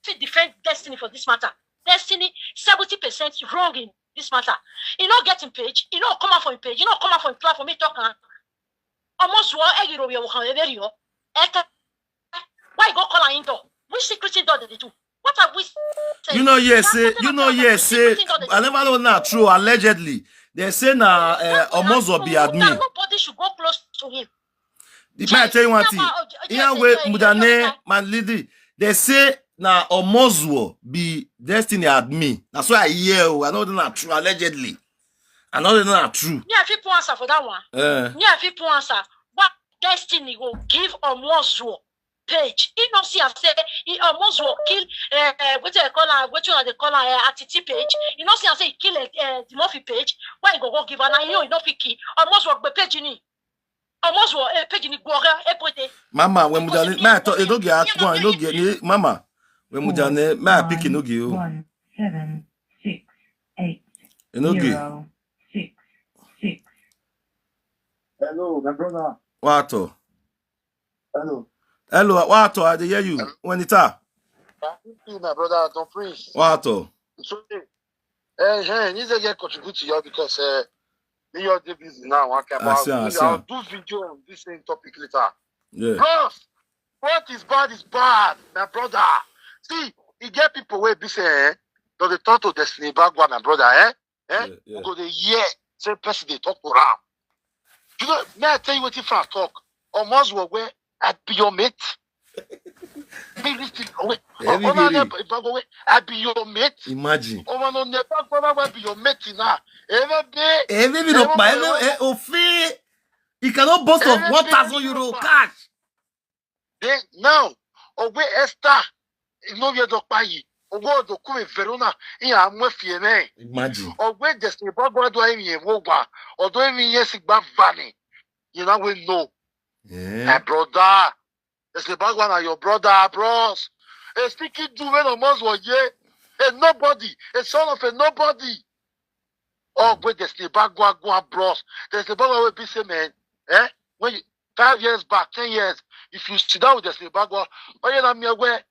fit defend destiny for this matter. Destiny seventy percent wrong in this matter. You no get him page, you no come out for him page, you no come out for him platform, he talk am. Almost war, eh, you know, we are working very well. Why you go call am indoor? Which secret door did they do? What are we saying? You know, yes, say, you know, yes, say, I never know now, true, allegedly. They say now, uh, Omozo be admin. Nobody should go close to him. If I tell you one thing, here where Mudane, my lady, they say now Omozuo be destiny admin. That's why I hear. Oh, I know they're not true, allegedly. I know they're not true. Me, I fit put answer for that one. Uh, me, I fit put answer. What destiny go give Omozuo page? He no see am say he Omozuo kill. Uh, what do they call her? What do they call her? Uh, Atiti page. He no see am say he kill uh, the Murphy page. Why he go go give her? Now he know he no fit kill. Omozuo be page ni. Almost what a page in Igboga, everything. Mama, when Mudane, may I talk, you don't get one, you don't get me. Mama, when Mudane, may I pick you, no give you. One, seven, six, eight, you know, give. Zero, six, six. Hello, my brother. What? Hello. Hello, what? I dey hear you. When it's up. My brother, don't preach. What? It's okay. Eh, eh, need to get contribute to you because uh, me your day busy now. I can I see, I see. I'll do video on this same topic later. Yeah. Bros, what is bad is bad, my brother. See, you get people where be say, eh, don't they talk to destiny bad one, my brother, eh? Eh? Yeah, yeah. Go the year, same person they talk around. You know, may I tell you what if I talk? Almost where I be your mate. Be listening. Wait. Every day. I be your mate. Imagine. Oh, no, never go back be your mate now. Every day. Every day, no, every day, eh, ofe. He cannot boast of one thousand euro cash. Then now, Ogbe Esther, you know, you're the pay. Ogbe Odokume Verona, in Amwe Fieme. Imagine. Ogbe Destiny Bagwa do I mean, Wogba, or do I mean, yes, Bavani. You know, we know. Yeah. My brother, Destiny Bagwa na your brother, bros. A sticky do when almost one year. A nobody, a son of a nobody. Oh, but Destiny Bagwa, go, bros. Destiny Bagwa will be say, man, eh? When you, five years back, ten years, if you sit down with Destiny Bagwa, oh, you know me aware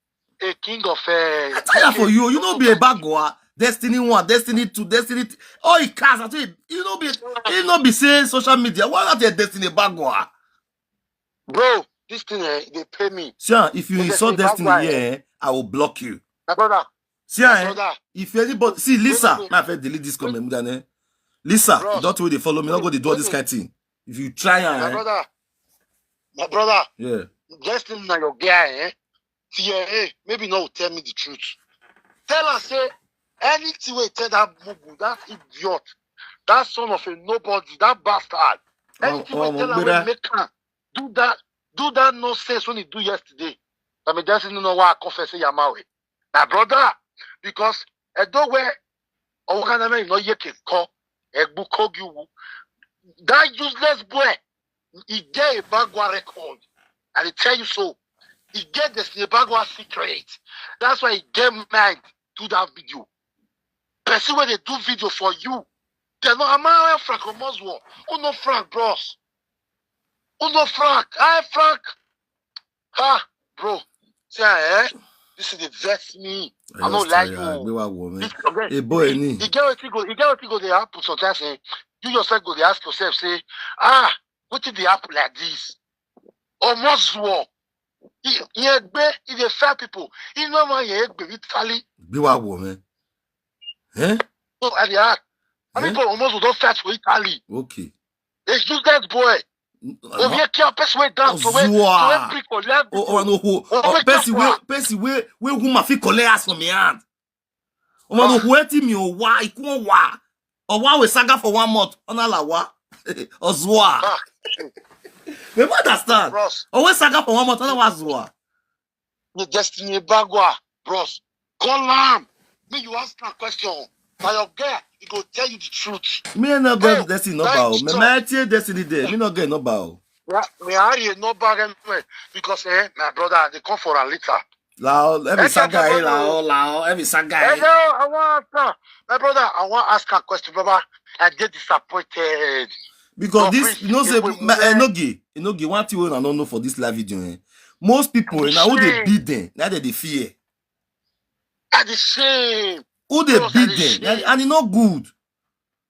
a king of uh, I tell you for you, you know, be a Bagwa. Destiny one, Destiny two, Destiny. All he cars, I tell you, you know, be you know, be saying social media. What are they Destiny Bagwa? Bro, this thing, eh, they pay me. See, ah, if you They insult say, "Bad Destiny guy, here, eh, I will block you. My brother, See, my ah, eh, brother, if anybody see Lisa, wait, my friend, delete this comment. Mudane. Lisa, Bros, don't wait, they follow me. Not go to do all this wait, kind of thing. If you try, my eh, brother, my brother, yeah. Destiny, now your guy, eh? T N A, maybe no tell me the truth. Tell her say anything we tell that mugu, that idiot, that son of a nobody, that bastard. Oh, Anything we oh, tell her Mugbera. We make her do that, do that nonsense when he do yesterday. I mean, that's no why I confess say Yamawe. My brother, because I don't wear a organization no ye can call a book you. That useless boy, he get a Bagua record. And I tell you so, he get this Bagua secret. That's why he get mind to that video. Person when they do video for you, they no am I Frank Omozwo. Who no Frank, bros? Who no Frank? I Frank. Ha, bro. See, eh? This is the vex me. I no Just like tire, you. gbe wa wo me. This, okay, A boy he, ni. he get what he go. He get what he go. They happen sometimes. Eh? You yourself go. They ask yourself, say, ah, what did they happen like this? Omozwo. He, he egbe, he dey fair people. He no man he egbe with Italy. Gbe wa wo me. Eh? So I dey ask. I mean, Eh? but Omozwo don't fight for Italy. Okay. They use that boy. N- Ovie no. Kia person wey dance for where Ozua. for where brick for left. Oh, oh, no, who, Oh, oh, wait, person Papa. Where, person where, where woman fit collect ass from your hand. Oh, no, Ah. Who eti mi o wa, iku o wa. Or wa we saga for one month, ona la wa. Ozua. Ah, We understand. Bros, Or we saga for one month, ona wa zua. the Destiny Bagua, bros. Call him. Me, you ask a question. Now your girl, he go tell you the truth. Me no get Hey, Destiny thank number. you, Me sir. my tie Destiny there. Me no get number. Yeah, me I hear number anyway because eh, my brother, they come for a later. Lao, every That's how saga, eh, my brother- lao, lao, every saga. Eh. Hello, I want to ask her. My brother, I want to ask her a question, Baba. I get disappointed. Because No, this, please, you know, say, wait, wait, ma- wait. Enogi, Enogi, one thing we don't know for this live video, eh? Most people, eh, now who they Shame. beat them, now they, they fear. That is shame. Who they Bros, beat that is them, and, shame. And you know good.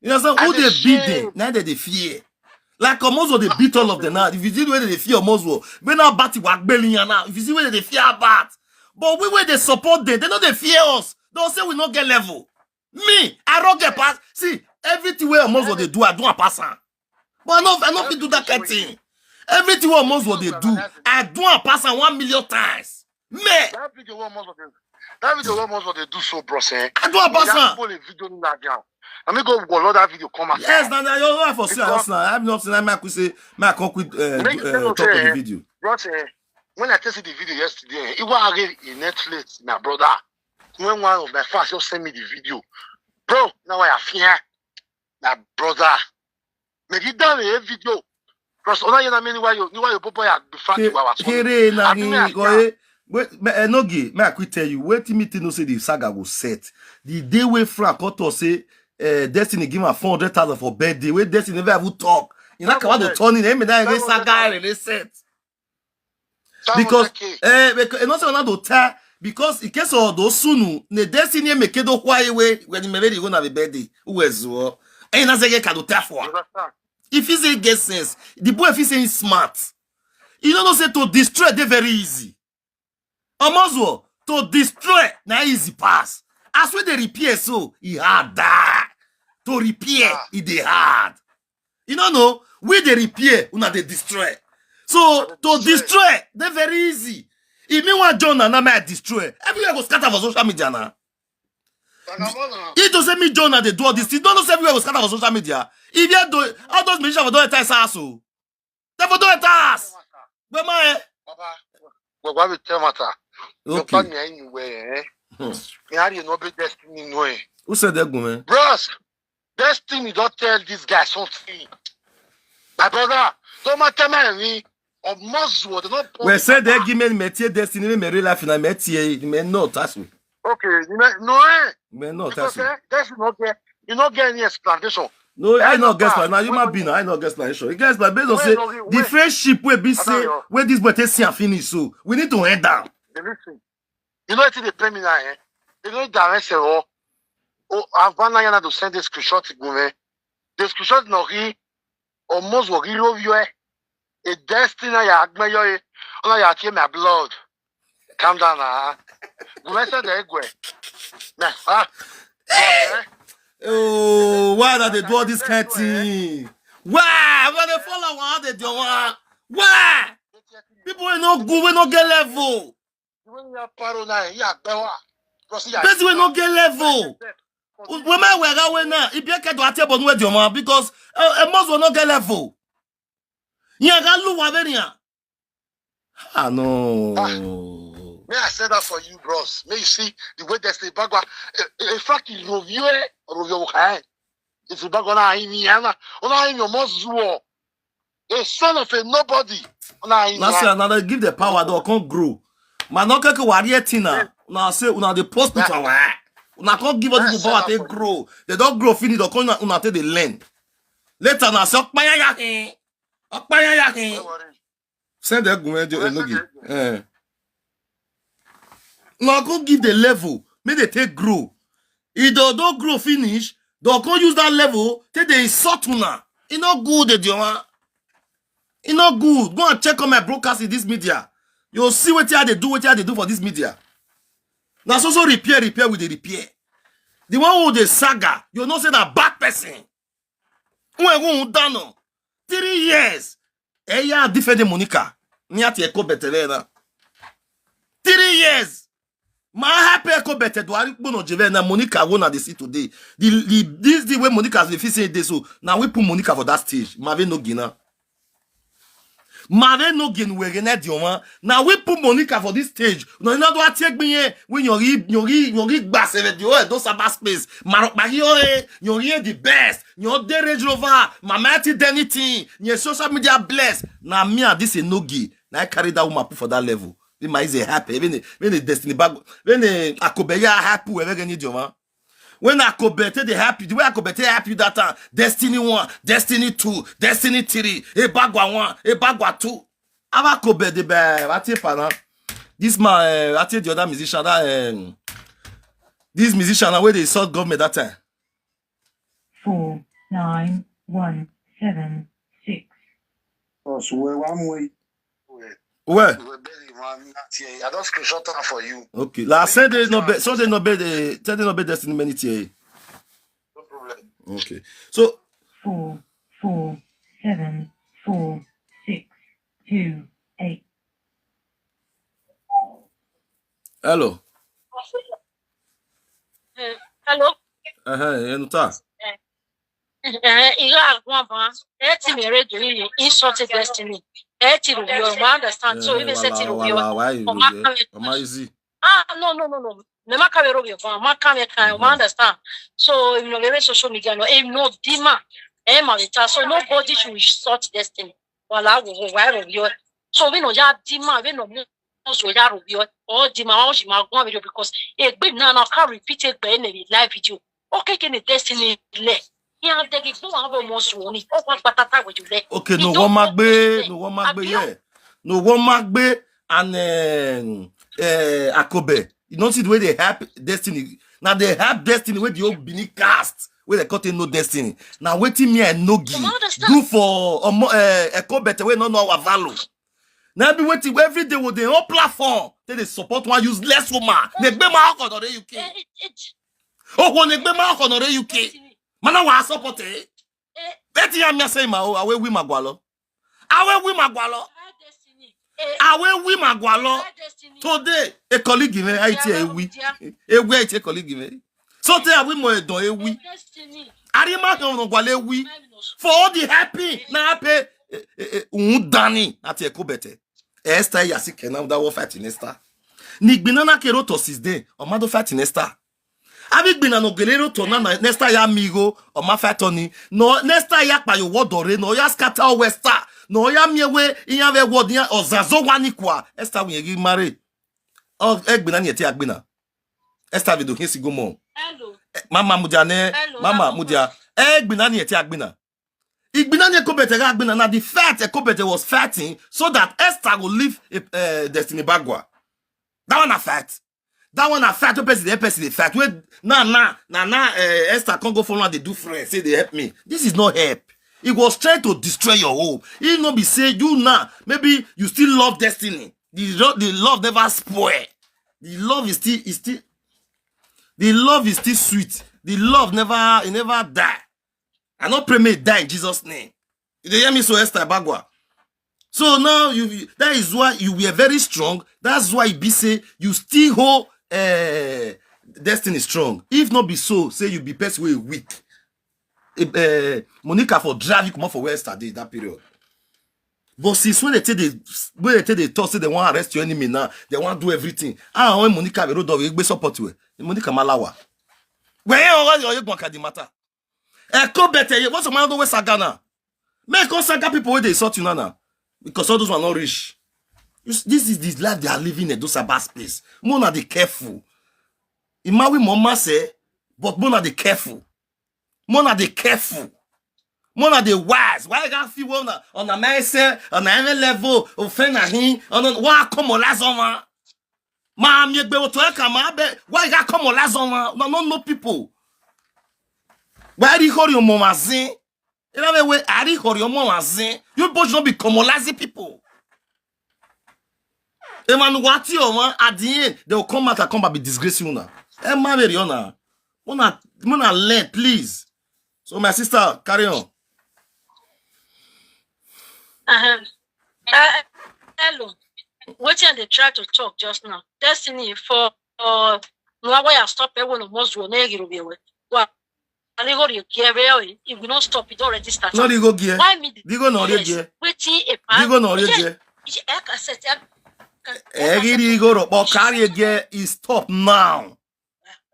You understand? That Who they is beat shame. Them, now they, they fear. Like Omozwo, they beat all of them now. If you see the way they fear Omozwo, when now Bati Wagbelian now, if you see where they fear Bat, but we where they support them, they know they fear us. Don't say we not get level. Me, I don't get pass. See, everything where Omozwo they do, I do a pass am. But I know, I know if you do that kind of thing. Everything where Omozwo they do, I do a pass am one million times. Me. That video one month of the that video one month of the do so, bros. Eh? I do a pass That am. people in video in that down. Let me go go load that video come out. Yes, now, now you have for see Because- us now. I'm not saying I'm not say my concrete uh, Make do- you know uh, talk on the say, video. Bros, eh, when I tested the video yesterday, eh, it was already in Netflix, my brother. When one of my fans just sent me the video, bro, now I fear, my brother. Make it down a video. Bros, ona yena many why you why you bobo ya be fat Ke- to our son. Kere na I think I ni go eh. Wait, me Enogi, me I quick tell you. Wait till me to know say the saga go set. The day where Frank Otto say uh, Destiny give him four hundred thousand for birthday. Where Destiny never even talk. You not come out to turn in. Him that Five hundred thousand. Saga really set. Because eh, because e no say una do tell because in case of those sunu ne Destiny make do why we when me ready go na be birthday. Who is wo? E na say ka do tell for. You understand? If he say get sense, the boy if he say he's smart. You don't know say to destroy dey very easy. Omozwo to destroy na easy pass. As we dey repair so e hard die. To repair Ah. E dey hard. You no know we dey repair una dey destroy. So Dey to destroy. Destroy dey very easy. If me wan join una na me I destroy. Everywhere go scatter for social media na. Vagabond, If to say me join una dey do all this thing, don't know say everywhere go scatter for social media. If you do all those musicians for don enter house o. They for don enter house. Gbema eh. Baba, Baba, we tell matter. You Okay. Find me anywhere, eh? Hmm. Me had you no be Destiny no eh. Who said that, man? Bros, Destiny don't tell this guy something. My brother, don't matter me. Omozwo, they not We said that give me me tie Destiny me real life na me tie me no touch me. Okay, you know, no eh. Me no Because touch me. Eh, Destiny not get, you not get any explanation. No, I Hey, no Papa, guess plan. Now you wait, might wait. Be now. I no guess plan. Sure. You guys, but based on Wait, say no, wait, the wait. friendship will be I say know. Where this boy take see and finish. So we need to end down. They listen. You know what they pay me now, eh? They know that I say, oh, oh, Havana yana to send this screenshot to me. The screenshot no he Omozwo he love you, eh? A destiny ya agbayo e. Ona ya tie my blood. Calm down na. Gumese de egwe. Na ah. Blood, eh? Oh, why that they do all this kind of thing? Why? Why they follow one? They do one? Why? People wey no good, wey no get level. When you are paro na ya agbawa. Because ya Person wey no get level. When my way that way now, if you can't do a table, no do one because uh, most will not get level. Yeah, I got look what they are. Ah no. May I say that for you, bros? May you see the way they say bagwa. In fact, you review it, review okay. If you bagwa na ini yana, ona ini omo zuo. A son of a nobody. Ona ini. That's why another give the power that can grow. Man, no keke worry tina. Una say una dey post it away. Una can't give us the power to grow. They don't grow finish. They can't una take the learn. Later na say okpanya ya hin. Okpanya ya hin. Send the gume jo enogi. Eh. Una go give the level, make they take grow. If they don't grow finish, they can't use that level, take they insult una. E no good, the Joma. E no good. Go and check on my broadcast in this media. You'll see what they do, what they do for this media. Now so so repair, repair with the repair. The one who the saga, you know say that bad person. Who who done three years. Eya defend Monica. Ni ati eko betele na. Three years. Ma happy eko bete do ari kpono jeve na Monica wona dey see today. The the this the way Monica has been facing this so now we put Monica for that stage. Mave no gina. Mave no gin wege na di omo. Now we put Monica for this stage. No na do atie gbin yen. We yori yori yori gba seve di o do saba space. Maro pa yo e yori the best. Yo dey Range Rover, mama ti do anything. Your social media bless. Na me and this enogi. Na I carry that woman put for that level. Be my is a happy. When the when the destiny bag when the akobeya happy we get ni joma. When akobete dey happy, the way akobete happy that time, destiny one, destiny two, destiny three, ebagwa one, ebagwa two. Ava kobe dey be ati pana. This man, uh, ati the other musician that um, this musician na wey dey insult government that time. Four nine one seven six. Boss, we one way. Where? We bury man that here. I don't screenshot am for you. Okay. La Sunday no be Sunday no be the Sunday no be destiny many tie. No problem. Okay. So Four four seven four six two eight. Hello. Eh, Hello. Uh-huh. Enuta. Eh, Ira Agwamba. Eh, ti mere do you insult destiny. Eh, ti rubio, I understand. So even say ti rubio. Why you Oma do kame- Oma easy. Ah, no, no, no, no. Me ma kame rubio, ma kame kan, I understand. So if no very social media, no, if no dima, eh, ma vita. So nobody should insult destiny. Wala wo wo wa rubio. So we no ya dima, we no mo so ya rubio. Oh, dima, oh, she ma go video because a big na na can repeat it by any live video. Okay, can the destiny le. Ya de gi go wa mo so ni. O pa patata we le. Okay, no one magbe, no one magbe, yeah. No one magbe and um, uh, Akobe. You don't see the way they help destiny. Now they help destiny with the old Bini cast where they cut in no destiny. Now waiting me and Nogi Come on, understand. Do for um, uh, Akobe the way no no our value. Now be waiting every day with the whole platform. Then they support one useless woman. They be my uncle on the U K. Eh, it- it- Oh, when they be my uncle on the U K. destiny. Mana wa support eh. Eh, Betty ya mi say ma o awe wi magwalo. Awe wi magwalo. our destiny. Eh, Awe wi magwalo. our destiny. Today a colleague me I tell ewi. Ewi I tell colleague me. So tell we mo don ewi. Destiny. Ari ma kan no gwale ewi. Minus. For all the happy na happy. Undani ati Akobe te. Esther ya si kenan da wo fight in Esther. Ni gbina na kero to sis de. O ma do fight in Esther. Abi gbina no gelero to na na Esther ya migo. O ma fight oni. No Esther ya pa yo wodore no ya scatter o Esther. No ya mi ewe iya ve wod ya ozazo wani kwa. Esther wi egi mare. O egbina ni eti agbina. Esther video hin si go mo. Hello. Mama mudia ne. Hello, Mama Mama. Mudia. Egbina ni eti agbina. Igbina ni Akobe te ga agbina na the fight Akobe te was fighting so that Esther will leave uh, Destiny Bagwa. That one a fight. That one a fight. Wey person dey person dey fight. Wey na na na na uh, Esther come go follow am dey do friends say dey help me. This is not help. He was trying to destroy your hope. He no be say you now, maybe you still love Destiny. The, lo- the love never spoil. The love is still is still the love is still sweet. The love never it never die. I no pray may die in Jesus' name. You dey hear me so, Esther Bagwa? So now you that is why you were very strong. That's why e be say you still hold uh, Destiny strong. If not be so, say you be person wey weak. Eh, eh, Monica for drive you comot for where Esther dey that period. But since when they take the when they take the talk say they want arrest your enemy now, they want do everything. Ah, when Monica be road dog, you support you. Monica Malawa. Where you already you go the matter? Echo better. What's the man do with Sagana? Make come saga people wey dey insult you now now, because all those one no reach. You see, this is the life they are living in Edo Sabah space. Mona dey careful. Imawi mama say, but Mona dey careful. Mona dey careful. Mona dey wise. Why you gotta feel on a on a mindset on a any level of friend and him on a why come on last one? Ma mi egbe oto e ka ma be why you gotta come on last one? No no no people. Why do you call your mama zin? You know the way I didn't call your mama zin. You both not be commonizing people. Emmanuel Wati or one at the end they will come out and come back be disgracing una. Emma Veriona, Mona Mona learn please. So my sister carry on. Uh-huh. Uh, hello. Wetin I dey try to talk just now? Destiny for uh, Nwawa ya stop everyone almost go na egiro bi ewe. Wa arigo ri gi ebe o, if we no stop it already start. No rigo gie. Why me? Digo no rie gie. Wetin e pa? Digo no rie gie. Aka set ya. Egi rigo ro po carry gie is stop now.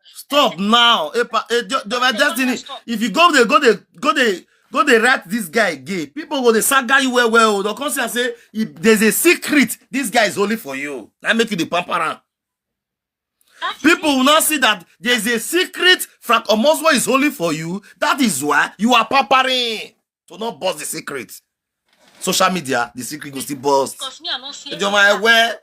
Stop now. Epa, eh, Jo- Jo- my destiny. If you go there, go there, go there, go there, write this guy gay. People go they saga you well, well. They'll come say, say if there's a secret, this guy is only for you. I make you the pampara. People will not see that there's a secret. Frank Omoswo is only for you. That is why you are pampering to not bust the secret. Social media, the secret will still bust. Because me, I don't see. Your my where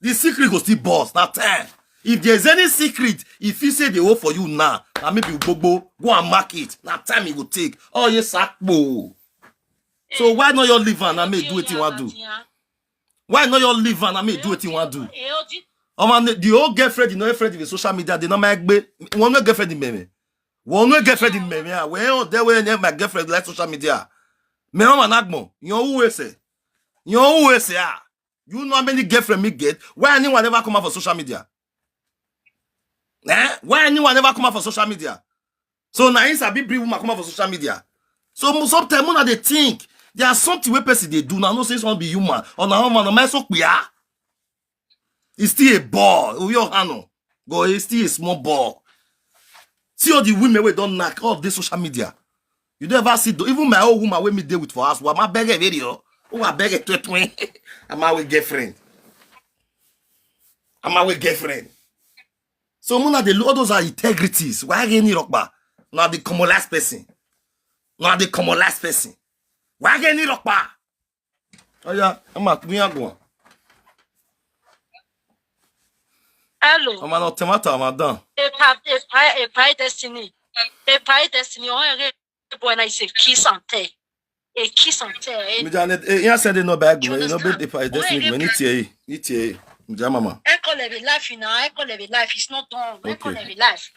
the secret go still bust. Now time. If there's any secret, if you say they work for you now, now maybe you go go go and mark it. Now time it will take. Oh yes, sakbo. So why not your live and I may do what you want to do? Why not your live and I may do what you want to do? Oh man, the whole girlfriend, you know, friend with social media, they not my gbe. One no girlfriend in me. One no girlfriend in me. Where on there where my girlfriend like social media? Me on my nagmo. You know who is it? You know who is it? Ah, you know how many girlfriend me get? Why anyone ever come out for social media? Eh? Why anyone ever come out for social media? So now is a big big woman come out for social media. So mo- sometimes when they think there are something where person they do now, no say it's not be human. On a woman, on my so queer. It's still a ball. Uyo Hano. Go, it's still a small ball. See all the women we don't knock all this social media. You don't ever see, even my old woman when me deal with for us. Well, my beg a video. Oh, I beg a tweet me. I'm our girlfriend. I'm our girlfriend. So Mona, they all those are integrities. Why are you rock bar? Now they come last person. Now they come last person. Why are you rock bar? Oh yeah, I'm at me go. Hello. I'm an automata, I'm done. Epa, epa, epa destiny. Epa destiny. Oh, eh, boy, na is a kiss and tell. A kiss and tell. Eh, Me dan e yan send no bag You me, no be understand? the price this week me need to need to. Me jam mama. I call it a life, you know. I call it a life. It's not done. I call Okay. it a life.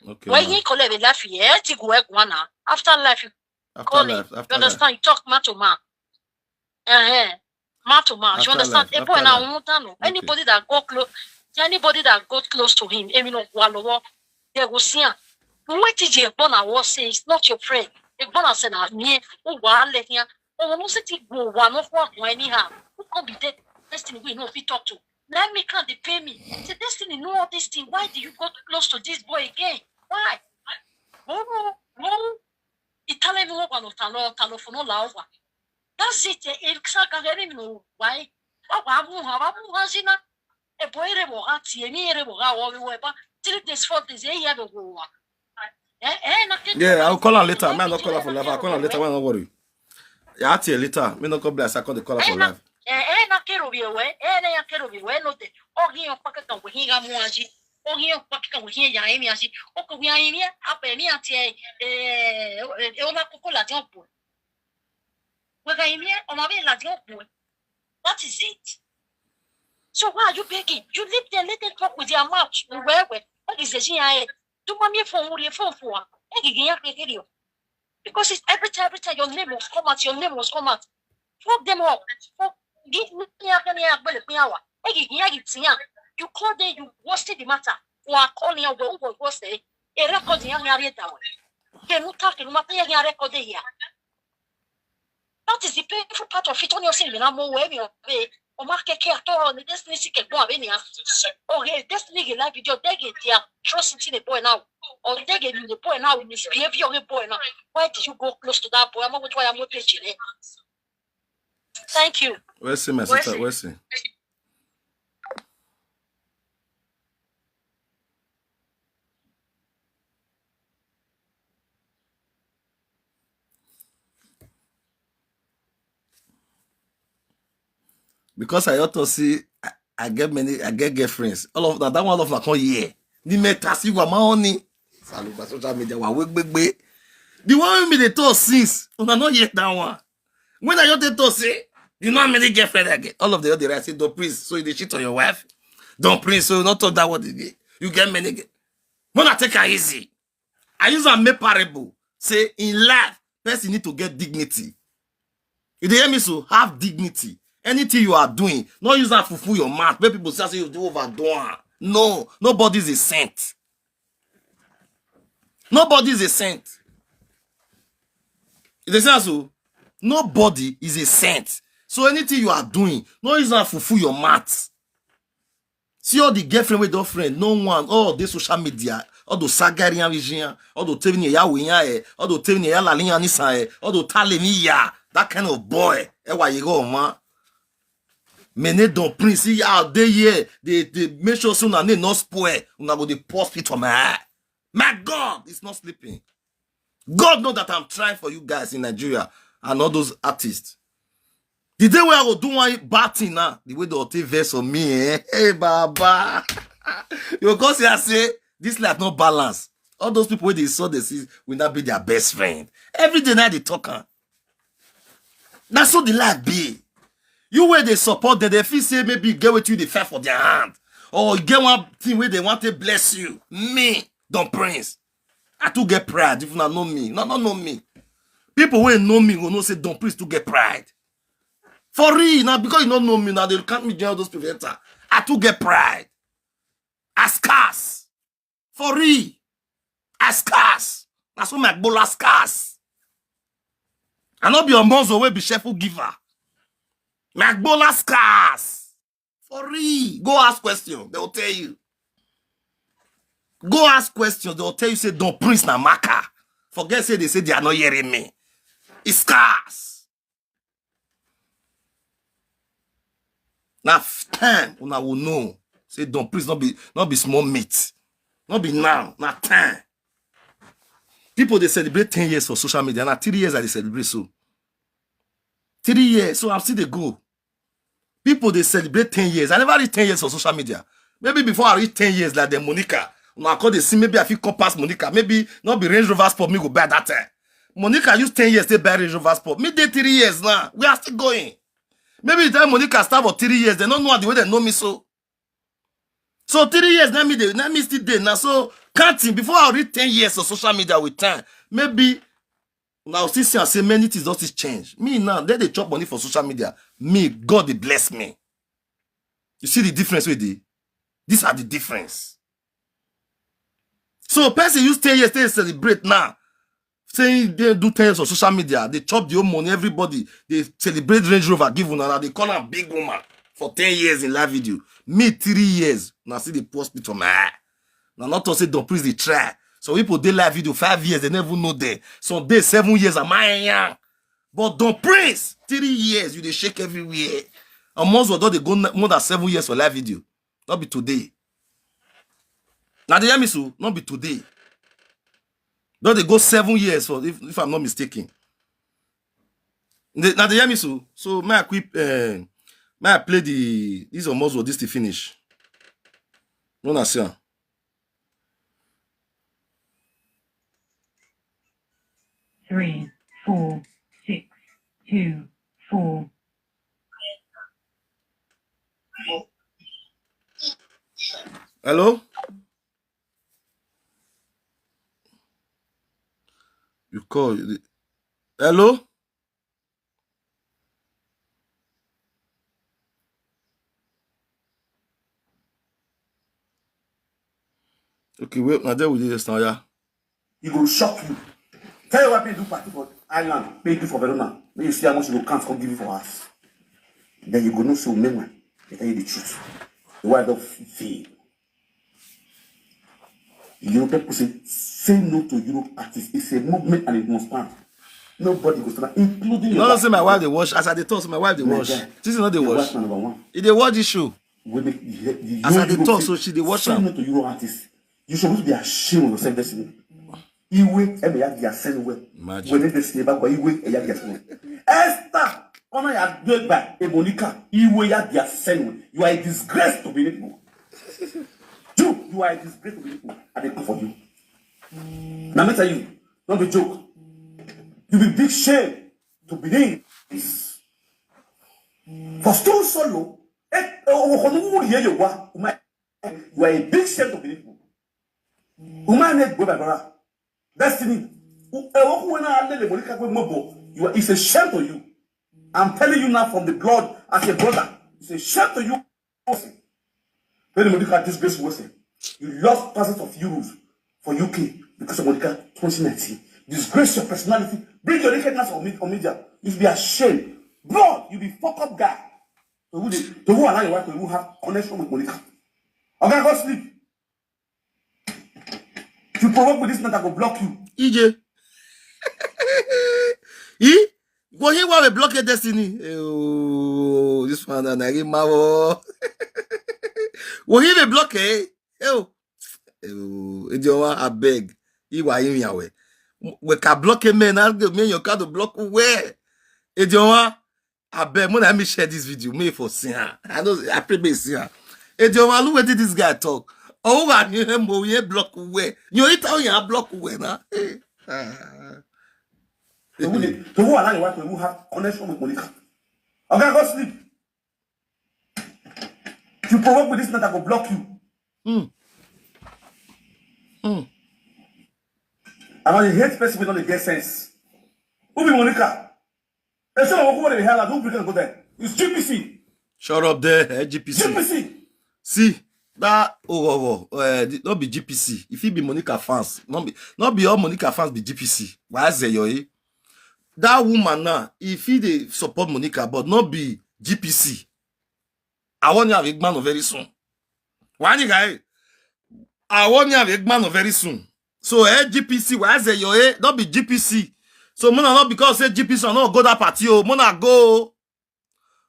Okay. When Ma. You call it a life, yeah, it's go work one hour. After life, you After call it. life, You after life. Understand? You talk man to man. Uh-huh. Man to man. You After understand? life, Epo after na life. Won tano. Okay. Anybody that go close, anybody that got close to him, emi no wa lowo. They go see him. What did you born and what say? It's not your friend. You born and say na me. Who wa le here? Oh, no say ti go wa no for go anyhow. Who can be there? Destiny we no fit talk to. Let me can they pay me. Say Destiny know all this thing. Why do you go close to this boy again? Why? Oh, oh, oh. Italian wo wa no talo talo for no la over. That's it. Eh, eh, sa ka gari mi no why? Wa wa mu ha wa mu ha sina. E boy re bo ha ti e mi re bo ha wo we ba. Three days, four days, eh, yeah, go wa. Eh, eh, na ke- Yeah, I'll call her later. Man, not call her for life. I'll call her later. Man, don't worry. Yeah, I'll tell you later. Me not call bless. I call the caller for life. Eh, eh, na kero bi ewe. Eh, na ya kero bi ewe no te. O gi yo pa ke kan we hin ga mu aji. O gi yo pa ke kan we hin ya emi aji. O ko wi ayi mi apa mi ati eh eh eh o ma koko la ti o po. Wega imi, or my la di okwe. That is it. So why are you begging? You leave them, let them talk with their mouth. Well, well. What is the thing I do? Mommy phone, will you phone for? Because it's every time, every time your name must come out, your name must come out. Fuck them up. Fuck, give me a can ya bele piawa. Egi ya gitia. You call them, you worsen the matter. Wa call ya we ubo worsen. E record ya ya re dawo. Ke nu ta ke nu ma pe ya record here. That is the painful part of it. Only thing na mo we mi o pe. O ma keke ato ni destiny si ke gbon abe ni a. O ge destiny ge life video de ge dia. Trust in the boy now. Or de ge the boy now, misbehavior of the boy now. Why did you go close to that boy? I'm not going to why I'm not page. Thank you. Where's him, my sister? Where's him? Because I ought to see, I, I get many, I get girlfriends. All of that, that one of my come here. Ni meta si wa ma oni. Saluba social media wa we gbegbe. The one wey me dey talk since, una no hear that one. When I just dey talk say, you know how many girlfriend I get? All of them dey write say, "Don Prince, so you dey cheat on your wife? Don Prince, so you not talk that word again. You get many girl." When I take her easy, I use am make parable. Say in life, person need to get dignity. You dey hear me so? Have dignity. Anything you are doing, not use am fufu your mouth. Make people say, say you do overdo am. No, nobody is a saint. Nobody is a saint. You dey see am so? Nobody is a saint. So anything you are doing, not use am fufu your mouth. See all the girlfriend wey don friend, no one, all the social media, all the sagari yan vision, all the tevini ya wiyan eh, all the tevini ya laliyan nisan eh, all the talemi ya, that kind of boy. E wa yego ma. Mene Don Prince, see how dey here, they, they make sure say una name no spoil, una go dey pour spit for my eye. My God, it's not sleeping. God know that I'm trying for you guys in Nigeria and all those artists. The day where I go do one bad thing now, the way they will take verse on me, eh? Hey, Baba. You go see, I say, this life not balance. All those people wey dey saw the see will not be their best friend. Every day now they talk, huh? Na so the life be. You wey dey support them, they feel say maybe you get wetin you dey fight for their hand, or you get one thing wey they want to bless you. Me, Don Prince, I too get pride. If una know me, no, no know me. People wey know me go know say Don Prince too get pride. For real, now because you no know me, now they can't me join all those people enter. I too get pride. As cars. For real. As cars. Na so my gbola scars. I no be omozo wey be shuffle giver. My gbola scars. For real. Go ask question. They will tell you. Go ask questions. They will tell you say Don Prince na marker. Forget say they say they are not hearing me. It's scars. Na f- time una will know. Say Don Prince not be not be small meat. Not be now. Na time. People they celebrate ten years for social media. Na three years I dey celebrate so. Three years. So I'm still dey go. People they celebrate ten years. I never reach ten years for social media. Maybe before I reach ten years, like the Monica. Una call dey see maybe I fit come pass Monica. Maybe not be Range Rover Sport me go buy that time. Monica use ten years to buy Range Rover Sport. Me dey three years now. We are still going. Maybe the time Monica start for three years, they don't know the way they know me so. So three years, let me dey, let me still dey now. So counting before I reach ten years of social media with time, maybe now still see and say many things don't still change. Me now, they dey chop money for social media. Me, God dey bless me. You see the difference with the, these are the difference. So person use ten years to celebrate now. Saying they do ten years on social media, they chop the whole money, everybody, they celebrate Range Rover, give una, they call her big woman for ten years in live video. Me three years, now see the poor spit for my eye. Now not to say Don Prince they try. Some people they live video five years, they never know them. Some day seven years, am I young? But Don Prince, three years, you they shake everywhere. Almost what they go n- more than seven years for live video. Not be today. Now they hear me so, not be today. Don't they go seven years for if, if I'm not mistaken. They, now they hear me so. So may I quit uh, may I play the this almost what this to finish. No na see am. Three, four, six, two, Hello? You call. Hello? Okay, wait, now there we dey just now, yeah. E go shock you. Tell your wife make you do party for island, make you do for Verona. Make you see how much you go count come give you for house. Then you go know say women, they tell you the truth. The wife don fail. European people say, say no to Europe artists. It's a movement and it must stand. Nobody go stand, including You your know, wife. Say my wife dey watch. As I dey talk, say my wife dey watch. This is not dey watch. Your wife na number one. E dey watch this show. Wey make the, the As I dey Europe talk, say, so she dey watch say am. No to Euro artists. You suppose be ashamed of yourself, Destiny. Iwe eme ya dia sen we. Imagine. When they say about Iwe e ya dia sen. Esther, honor ya do by a Monica. Iwe ya dia sen we. You are a disgrace to Benin people. You, you are a disgrace to Benin people. I dey come for you. Now me tell you, don't be joke. You be big shame to Benin. For stone solo, eh, eh, oh, oh, oh, oh, yeah, you are. You are a big shame to Benin people. Woman, eh, go by brother. Destiny. U-, eh, oh, who na lele Monica go mobo. You are, it's a shame to you. I'm telling you now from the blood as a brother. It's a shame to you. When Monica disgrace Wese, you lost thousands of euros for U K because of Monica twenty nineteen. Disgrace your personality. Bring your nakedness on, me- on media. You should be ashamed. Bro, you be fuck up guy. To who, dey, to who allow your wife to even have connection with Monica? Okay, go sleep. You provoke with this matter, I go block you. E J. E? Go here while we block your Destiny. Eh, oh, this one na Nagima. Go here we block eh. Eh, oh. Eh, oh, Ijeoma, I beg. Iwa yin yawe. We can block a man. I'll give me your card to block where. Ijeoma, I beg. When I me share this video, me for see her. I know. I pray me see her. Ijeoma, look what this guy talk. Oh, I hear him. Oh, yeah, block where. You eat how you block where now? Eh, ah. To who, dey, to who allow your wife to even have connection with Monica? Okay, go sleep. You provoke with this matter, I go block you. Hmm. Hmm. And I hate person wey no dey get sense. Who be Monica? They say, "Oh, who dey hell? Who bring am go there?" It's G P C. Shut up there, eh, G P C. G P C. See, that, oh, oh, oh, eh, the- not be G P C. If he be Monica fans, not be, not be all Monica fans be G P C. Why is there your, eh? That woman now, if he dey support Monica, but not be G P C. I want you have a man very soon. Why you guy? I want you have a man very soon. So, eh, G P C, why is there your, eh? Don't be G P C. So, Mona, not because say G P C, I no go that party, oh, Mona go.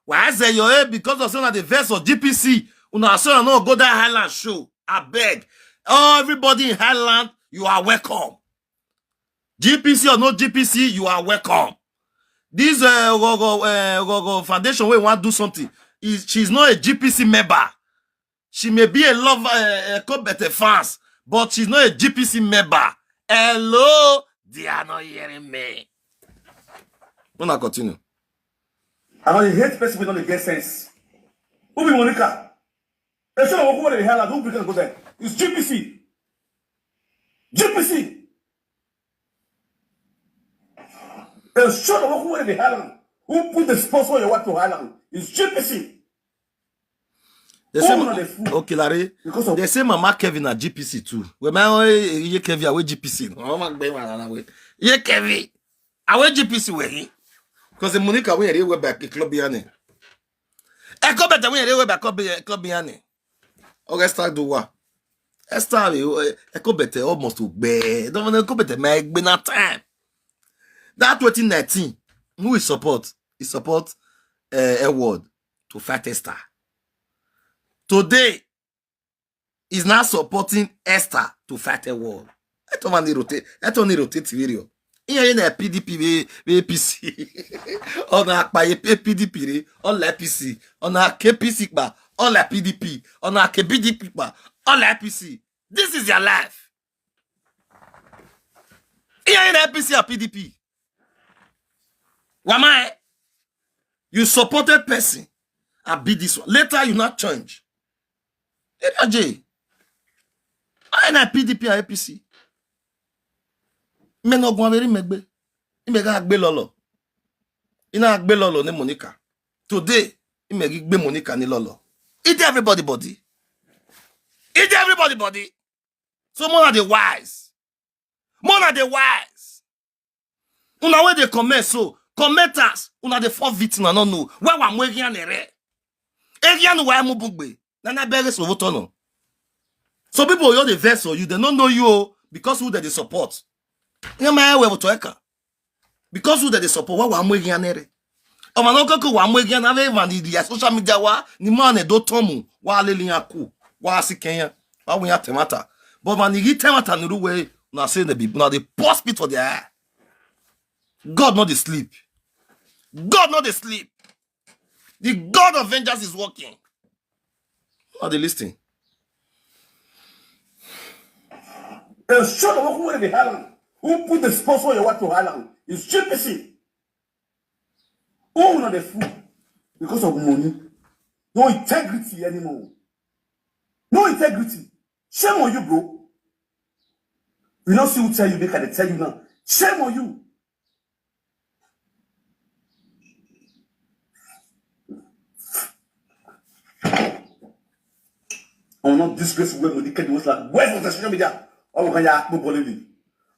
Why is there your, eh? Because of say una dey vex for G P C, una say una no go that Highland show. I beg. Oh, everybody in Highland, you are welcome. G P C or no G P C, you are welcome. This, uh, Gogo, uh, Gogo Foundation wey wan do something, is, she's not a G P C member. She may be a lover, uh, a Kobete fans, but she's not a G P C member. Hello, they are not hearing me. Una continue. I know you hate person wey no dey get sense. Who be Monica? They say, "Oh, who dey hell? Who bring am go there?" It's G P C. G P C. They say, "Oh, who dey hell? Who put the sponsor your wife to hell?" It's G P C. They say, Who ma- na the fool? Okay, Larry. Because of They say Mama Kevin na G P C too. Well, my own, eh, eh, Kevin, away G P C. Oh, my God, man, away. Yeah, Kevin. Away G P C, where he? Because the Monica, we are way back, the club behind it. Echo better, we are way back, club, club behind it. Okay, start do what? Esther, eh, Echo better almost to be. Don't want Echo better, my be na time. That twenty nineteen, who is support? He support, uh, Edward to fight Esther. Today, he's now supporting Esther to fight Edward. I don't want to rotate. I don't need rotate video. Here in the P D P, we, we A P C. On a pa A P D P, re, all A P C. On a K P C, pa, all a P D P. On a K P D P, pa, all A P C. This is your life. Here in A P C or P D P. Why am I? You supported person and be this one. Later, you not change. Area J. I na P D P and A P C. Me no go very megbe. Ime ga gbe lolo. Ina gbe lolo ni Monica. Today, ime gi gbe Monica ni lolo. Eat everybody body. Eat everybody body. So more are the wise. More are the wise. Una wey dey comment so, commenters, una dey fall victim, I no know. Why wa mo egian ere? Egian wa mu bugbe. Na na bere so voto no. Some people you dey vex for you, they no know you o, because who they dey support. Nya ma we voto eka. Because who they dey support, why wa mo egian ere? Ọmọ náà kọ́kọ́ wa mo egian na ve van di social media wa ni ma ne do tomu wa le liyan ku wa si Kenya wa we ya temata. But man, you temata ni ruwe na say the people na the post pit for their eye. God not dey sleep. God not dey sleep. The God of vengeance is working. Not dey listen. Show the work who dey halang. Who put the sponsor your work to halang? It's G P C. Who not the fool because of money? No integrity anymore. No integrity. Shame on you, bro. You know, see who tell you, make I dey tell you now. Shame on you. I will not disgrace where money can was like where's the social media? Oh, yeah, no believe.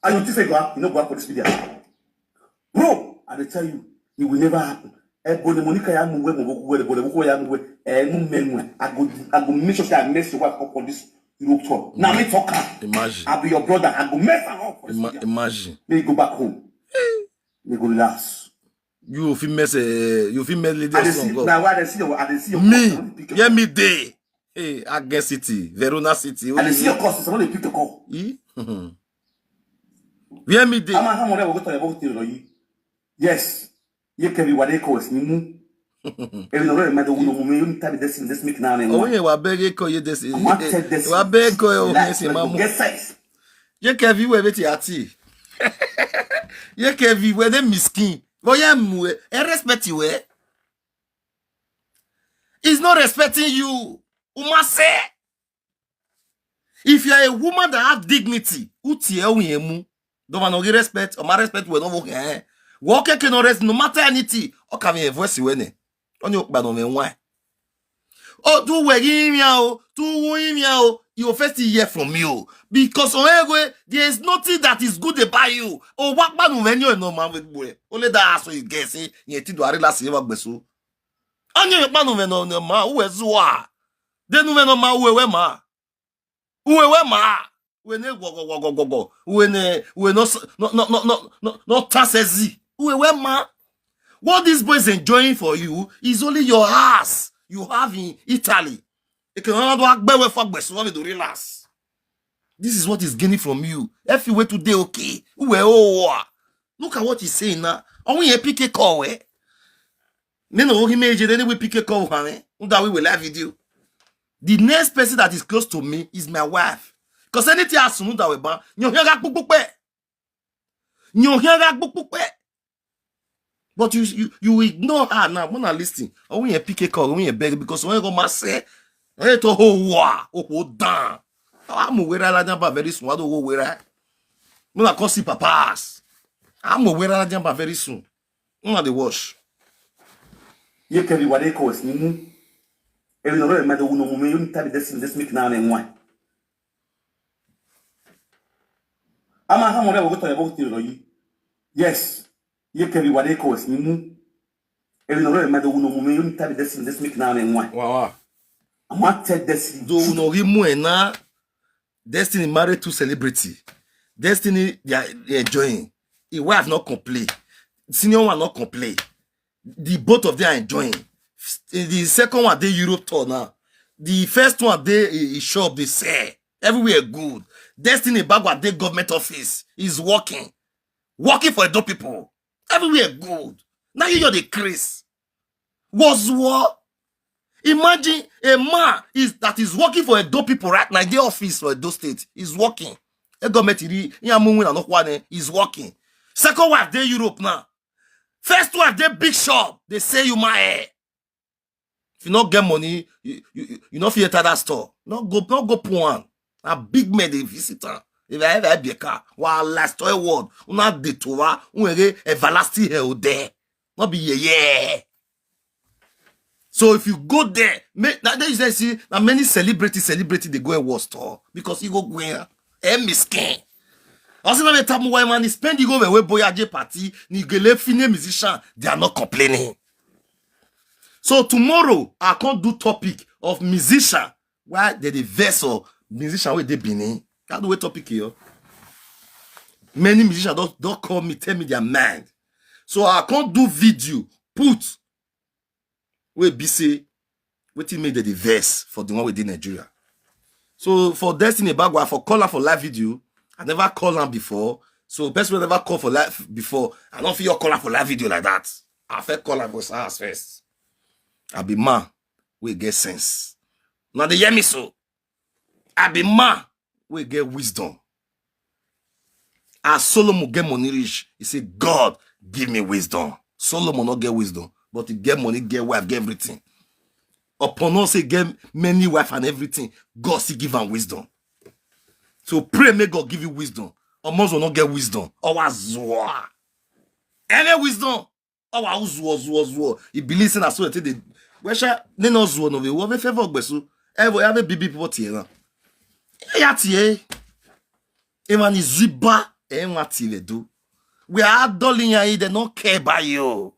And you think I go, you know, go up for this media. Bro, I dey tell you, it will never happen. Ebony Monica ya mu we mo boku we bole boku ya mu we. Eh, mu me mu. I go I go make sure say I mess you up for this Europe tour. Now me talk am. Imagine. I be your brother. I go mess am up for this Ima- media. Imagine. Make you go back home. Make you go last. You fit mess, uh, you fit mess lady I or dey song see up. now why I dey see your I dey see your Me, call, I no dey pick your hear call. Me dey. Hey, Agge City, Verona City. I dey see your calls, I no dey pick your call. Eh? Where Me dey? Ama ha mo re wo to le wo ti lo yi. Yes. Ye ke bi wa de ko si mu. E no re ma do wo mo me yo ta bi this this make na me. Oh, yeah, wa beg you call you this. I want to take this. Wa beg call you Relax, this let's go. Mamu. Get size. Ye ke vi we beti ati. Ye ke vi we de miskin. But ye mu e respect you eh. He's not respecting you. Umase. If you are a woman that have dignity, uti e emu. Don't man no get respect. Or my respect we no work eh. Work ke no rest no matter anything. O ka me voice we ne. Onye okpa no me why. Oh, do we give me out, do we give me out. You first hear from you because on ego there is nothing that is good about you. Oh, what man when you no man with boy. Only that so you get say you ti do are last year gbesu. Onye okpa no me no no ma uwe zuwa. Then we no ma uwe we ma. Uwe we ma. We ne go go go go go go. We ne we no s- no no no no no no tasezi. Uwe we ma. What these boys enjoying for you is only your ass you have in Italy. It can not work better for gbesu to relax. This is what is gaining from you. Everywhere today, okay. Uwe oh. Look at what he's saying now. Only a P K call eh. Me no ogi meje then we P K call her eh. That we will live video. The next person that is close to me is my wife. Because anything as soon that we ban, you hear that pupupe. You hear that pupupe. But you you you ignore her now. When I listen, oh we P K call, we beg because when go ma say, eh to ho wa, oh ho dan. I'm aware la jamba very soon. I don't go where. When I come see papas, I'm aware la jamba very soon. Una dey wash. Ye ke bi wa de ko si mu. E no re ma do wo mo me yo ta bi this this make na me why. Ama ha mo re wo to le wo ti lo yi. Yes. Ye ke bi wa de ko si mu. E no re ma do wo mo me yo ta bi this this make na me why. Wow, wow. I want to take this. Do no ri mu e na. Destiny married to celebrity. Destiny they are they enjoying. His wife not complain. Senior one not complain. The both of them are enjoying. The second one they Europe tour now. The first one they he shop they sell everywhere good. Destiny Bagwa they government office is working, working for Edo people everywhere good. Now you are the Chris was war. Imagine a man is that is working for Edo people right now. The office for Edo State is working. A government iri ya mu win anokwa ne is working. Second wife dey Europe now. First wife dey big shop, dey sell you my hair. If you no get money, you you you- you no fit enter that store. No go no go put one. Na big men dey visit am. If I ever be a car, while last toy word, una dey to wa, unere everlasting hell there. No be yeye. So if you go there, make na there you say see na many celebrity celebrity dey go and war store because you go go and miskin. Also na me tamu why man spend you go we boyaje party ni gele fine musician, they are not complaining. So tomorrow I can't do topic of musician why they dey vex or musician wey dey Benin. Can't do a topic here. Many musicians don't don't call me, tell me their mind. So I can't do video put wey be say wetin make dem dey vex for the one wey dey Nigeria. So for Destiny Bagwa, for call am for live video, I never call am before. So person wey never call for live before, I no fit your call am for live video like that. I fit call am for house first. I be man wey get sense. Now they hear me so. I be man wey get wisdom. As Solomon get money reach, he say, God, give me wisdom. Solomon not get wisdom, but he get money, get wife, get everything. Upon us, he get many wife and everything. God still give am wisdom. So pray, may God give you wisdom. Almost will not get wisdom. Always zwa. Any wisdom? Awa uzuo zuo zuo. He believes in us so that they wesha ne no zuo no we wo be favor gbesu. E wo ya be bibi people tie na. Ya tie. E ma ni ziba e wa tie we do. We are dolling ya, they don't care about you.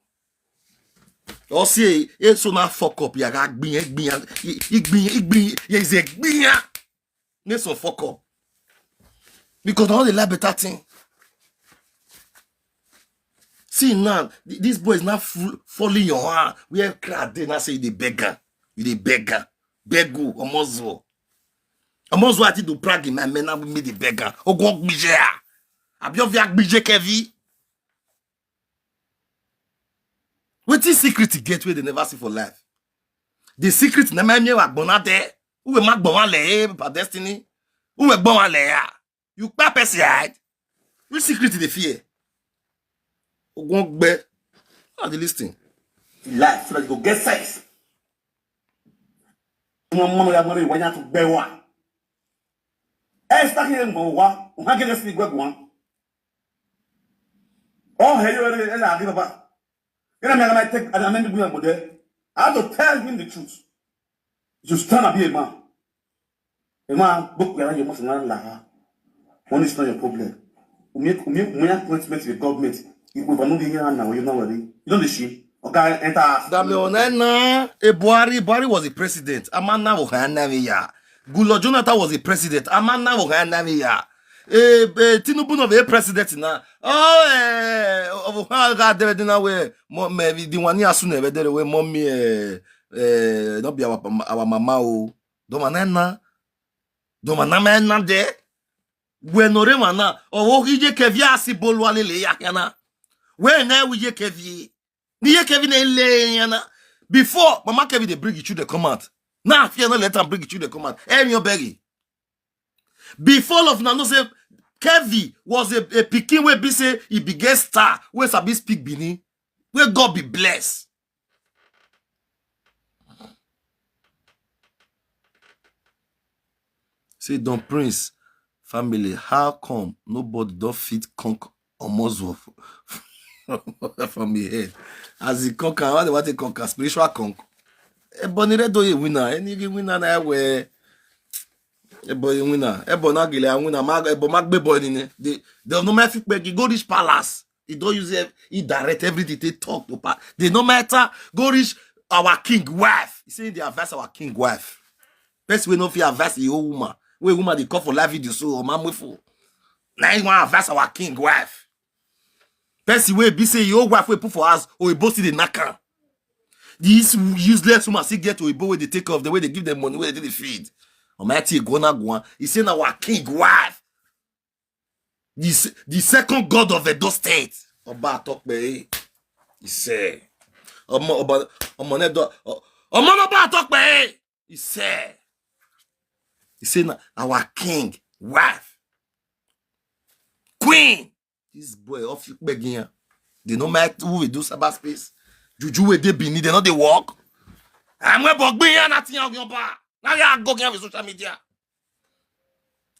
O si e so na fuck up ya ga gbin gbin ya. Igbin igbin ya is a gbin ya. Need some fuck up. Because I no dey like better thing. See now, th- this boy is now full, falling your hand. Where crowd dey now say you dey beg am, you dey beg am, beg who? Omozuo, Omozuo ati do prag in my men now me dey beg am. Ogun gbije a, abi ovi agbije kevi. Wetin secret e get wey they never see for life? The secret na my me wa gbona de. Uwe ma gbona le eh, pa destiny. Uwe gbona le ya. You kpa person hide. Which secret dey fear? Ogun gbe. I dey listen. Life so that you go get sense. Mo mo ya mo wa ya to gbe wa. E sta ki mo wa, o ha ke si gbe gwan. Oh, hey, you are the I give up. You know, I take an amendment with there. I have to tell him the truth. You stand up here, man. A man, book where you must learn la. Money is not your problem. We make we make we make appointment with government. You will not be here now. You know what? You don't see. Okay, enter. Dame onena e Buhari, Buhari was the president. Amana wo hanamiya. Gulo Jonathan was the president. Amana wo hanamiya. E e Tinubu no be president na. Oh eh, of how God dey na we mo me the one ya sunu be there we mommy eh eh no be our our mama o. Do manena. Do manena de. We no re mana. Owo hije kevia si bolu alele ya kana. We na we je kevie. Ni ye Kevin na ile yana. Before, Mama Kevin dey bring the children come out. Now, if you no let am bring the children come out, every your berry. Before of now, no say Kevin was a, a pikin wey be say he be get star wey sabi speak Benin, wey God be bless. Say Don Prince family, how come nobody don fit conk Omozuo from him head? As he conk am, how they want to conk am? Spiritual conk. Ebony Red Oye winner, any winner na we. Ebony winner, Ebony Agile winner, Ebony Magbe boy ni. They they no matter fit go reach palace. He don't use it. He direct everything they talk to pa. They no matter go reach our king wife. He say they advise our king wife. Person wey no fit advise the old woman. Wey woman dey call for live video so man move for. Now he want advise our king wife. Person wey be say your wife wey put for house or a boss dey knock am. This useless woman still get to a boy wey dey take off the way they give them money wey they dey feed. Almighty Egona Guan. He say na our king wife. The, s- the second god of Edo State. Oba Atokpe. He say. Omo Oba Omo Nedo Omo Oba Atokpe. He say. He say na our king wife. Queen. This boy off you begging. They no mind who we do cyberspace. Juju wey dey Benin, they no dey work. I'm a bugby and nothing on your bar. Now you are going on social media.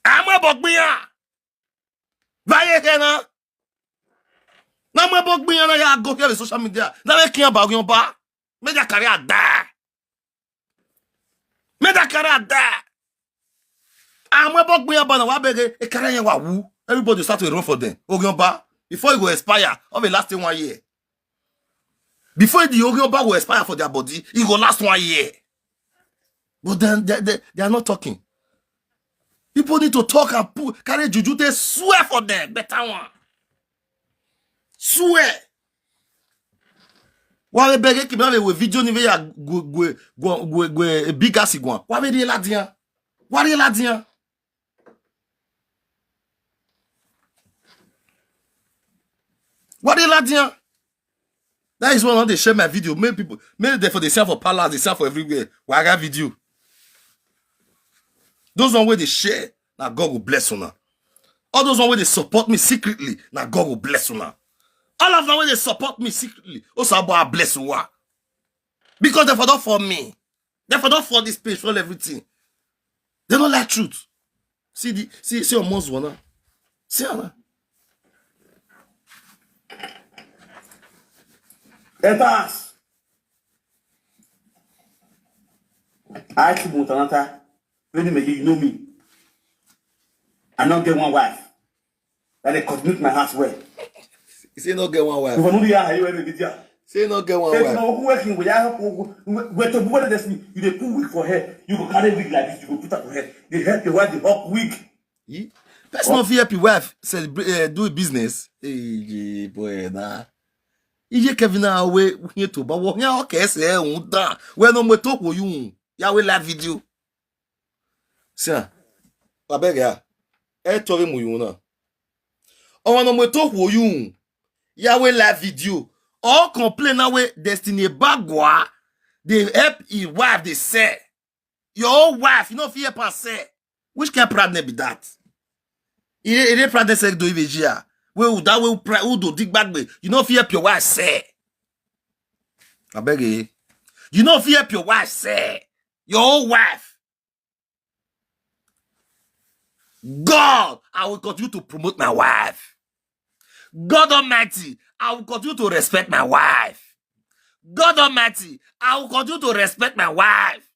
I'm a bugby. Vaye kena. Na mo bo gbin na ya go here social media. Na we kiyan ba yan ba. Make their career die. Make their career die. And mo bo gbin ba na wa bege e career yẹn wa wu. Everybody start to run for them. Ogyan ba. Before you go expire, of a lasting one year. Before the Ogyan ba will expire for their body, it go last one year. But then they, they, they are not talking. People need to talk and put carry juju. They swear for them. Better one. Swear. Why they beg him? Have a video ni ya go go go go go a big ass iguan. Why they ladian? Why they ladian? Why they ladian? That is why I want to share my video. Many people, many therefore they sell for palace, they sell for everywhere. Waga video. Those one where they share, now God will bless you now. All those one where they support me secretly, now God will bless you now. All of them where they support me secretly, also God bless you. Because they for not for me. They for not for this page, for everything. They don't like truth. See the see see almost one now. See her now. Etas. I keep Mutanata. When you you know me. I not get one wife. That they coordinate my house well. He say no get one wife. If I know the how you ever did ya. Say no get one Say wife. No who working with ya. Wait to what does me. You dey put wig for hair. You go carry wig like this. You go put up for hair. They help your wife. They hawk wig. Yi? Person no fit help your wife celebrate uh, do a business. Hey, boy, nah. Iye Kevin na we here to ba wo here okay say un da. We no mo to wo yun. Ya we live video. See, ah, abeg ya. E tori mu yun na. Omo no mo to wo yun. Ya we live video. All complain na we Destiny Bagwa dey help his wife dey sell. Your own wife, you no fit help her sell. Which kind of pregnant be that? Ire ire pregnant sell do ibeji ya. We that way pre who do dig back way. You no fit help your wife sell. Abeg eh. You no fit help your wife sell. Your own wife. God, I will continue to promote my wife. God Almighty, I will continue to respect my wife. God Almighty, I will continue to respect my wife.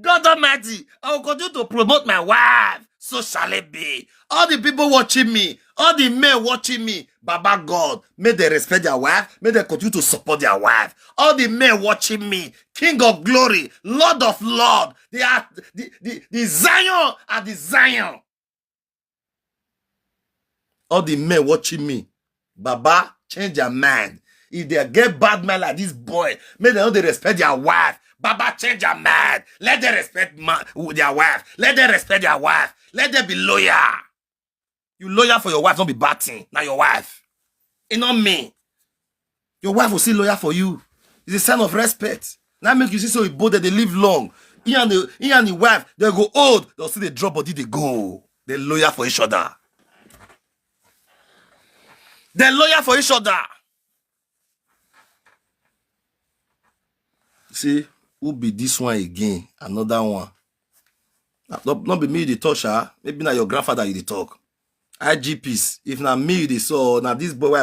God Almighty, I will continue to promote my wife. So shall it be. All the people watching me, all the men watching me, Baba God, may they respect their wife, may they continue to support their wife. All the men watching me, King of glory, Lord of lord, they are the, the, the Zion are the Zion. All the men watching me, Baba, change their mind. If they get bad mind like this boy, may they know they respect their wife. Baba, change their mind. Let them respect ma- their wife. Let them respect their wife. Let them be loyal. You loyal for your wife, don't be bad thing. Now your wife. It's not me. Your wife will still loyal for you. It's a sign of respect. Now make you see so both that they live long. He and the he and the wife, they go old, they'll see they drop body, they go. They loyal for each other. They loyal for each other. See, who be this one again? Another one. Not, not be me the talk, sha. Maybe now your grandfather you the talk. I G Ps. If na me you dey saw, na this boy wey I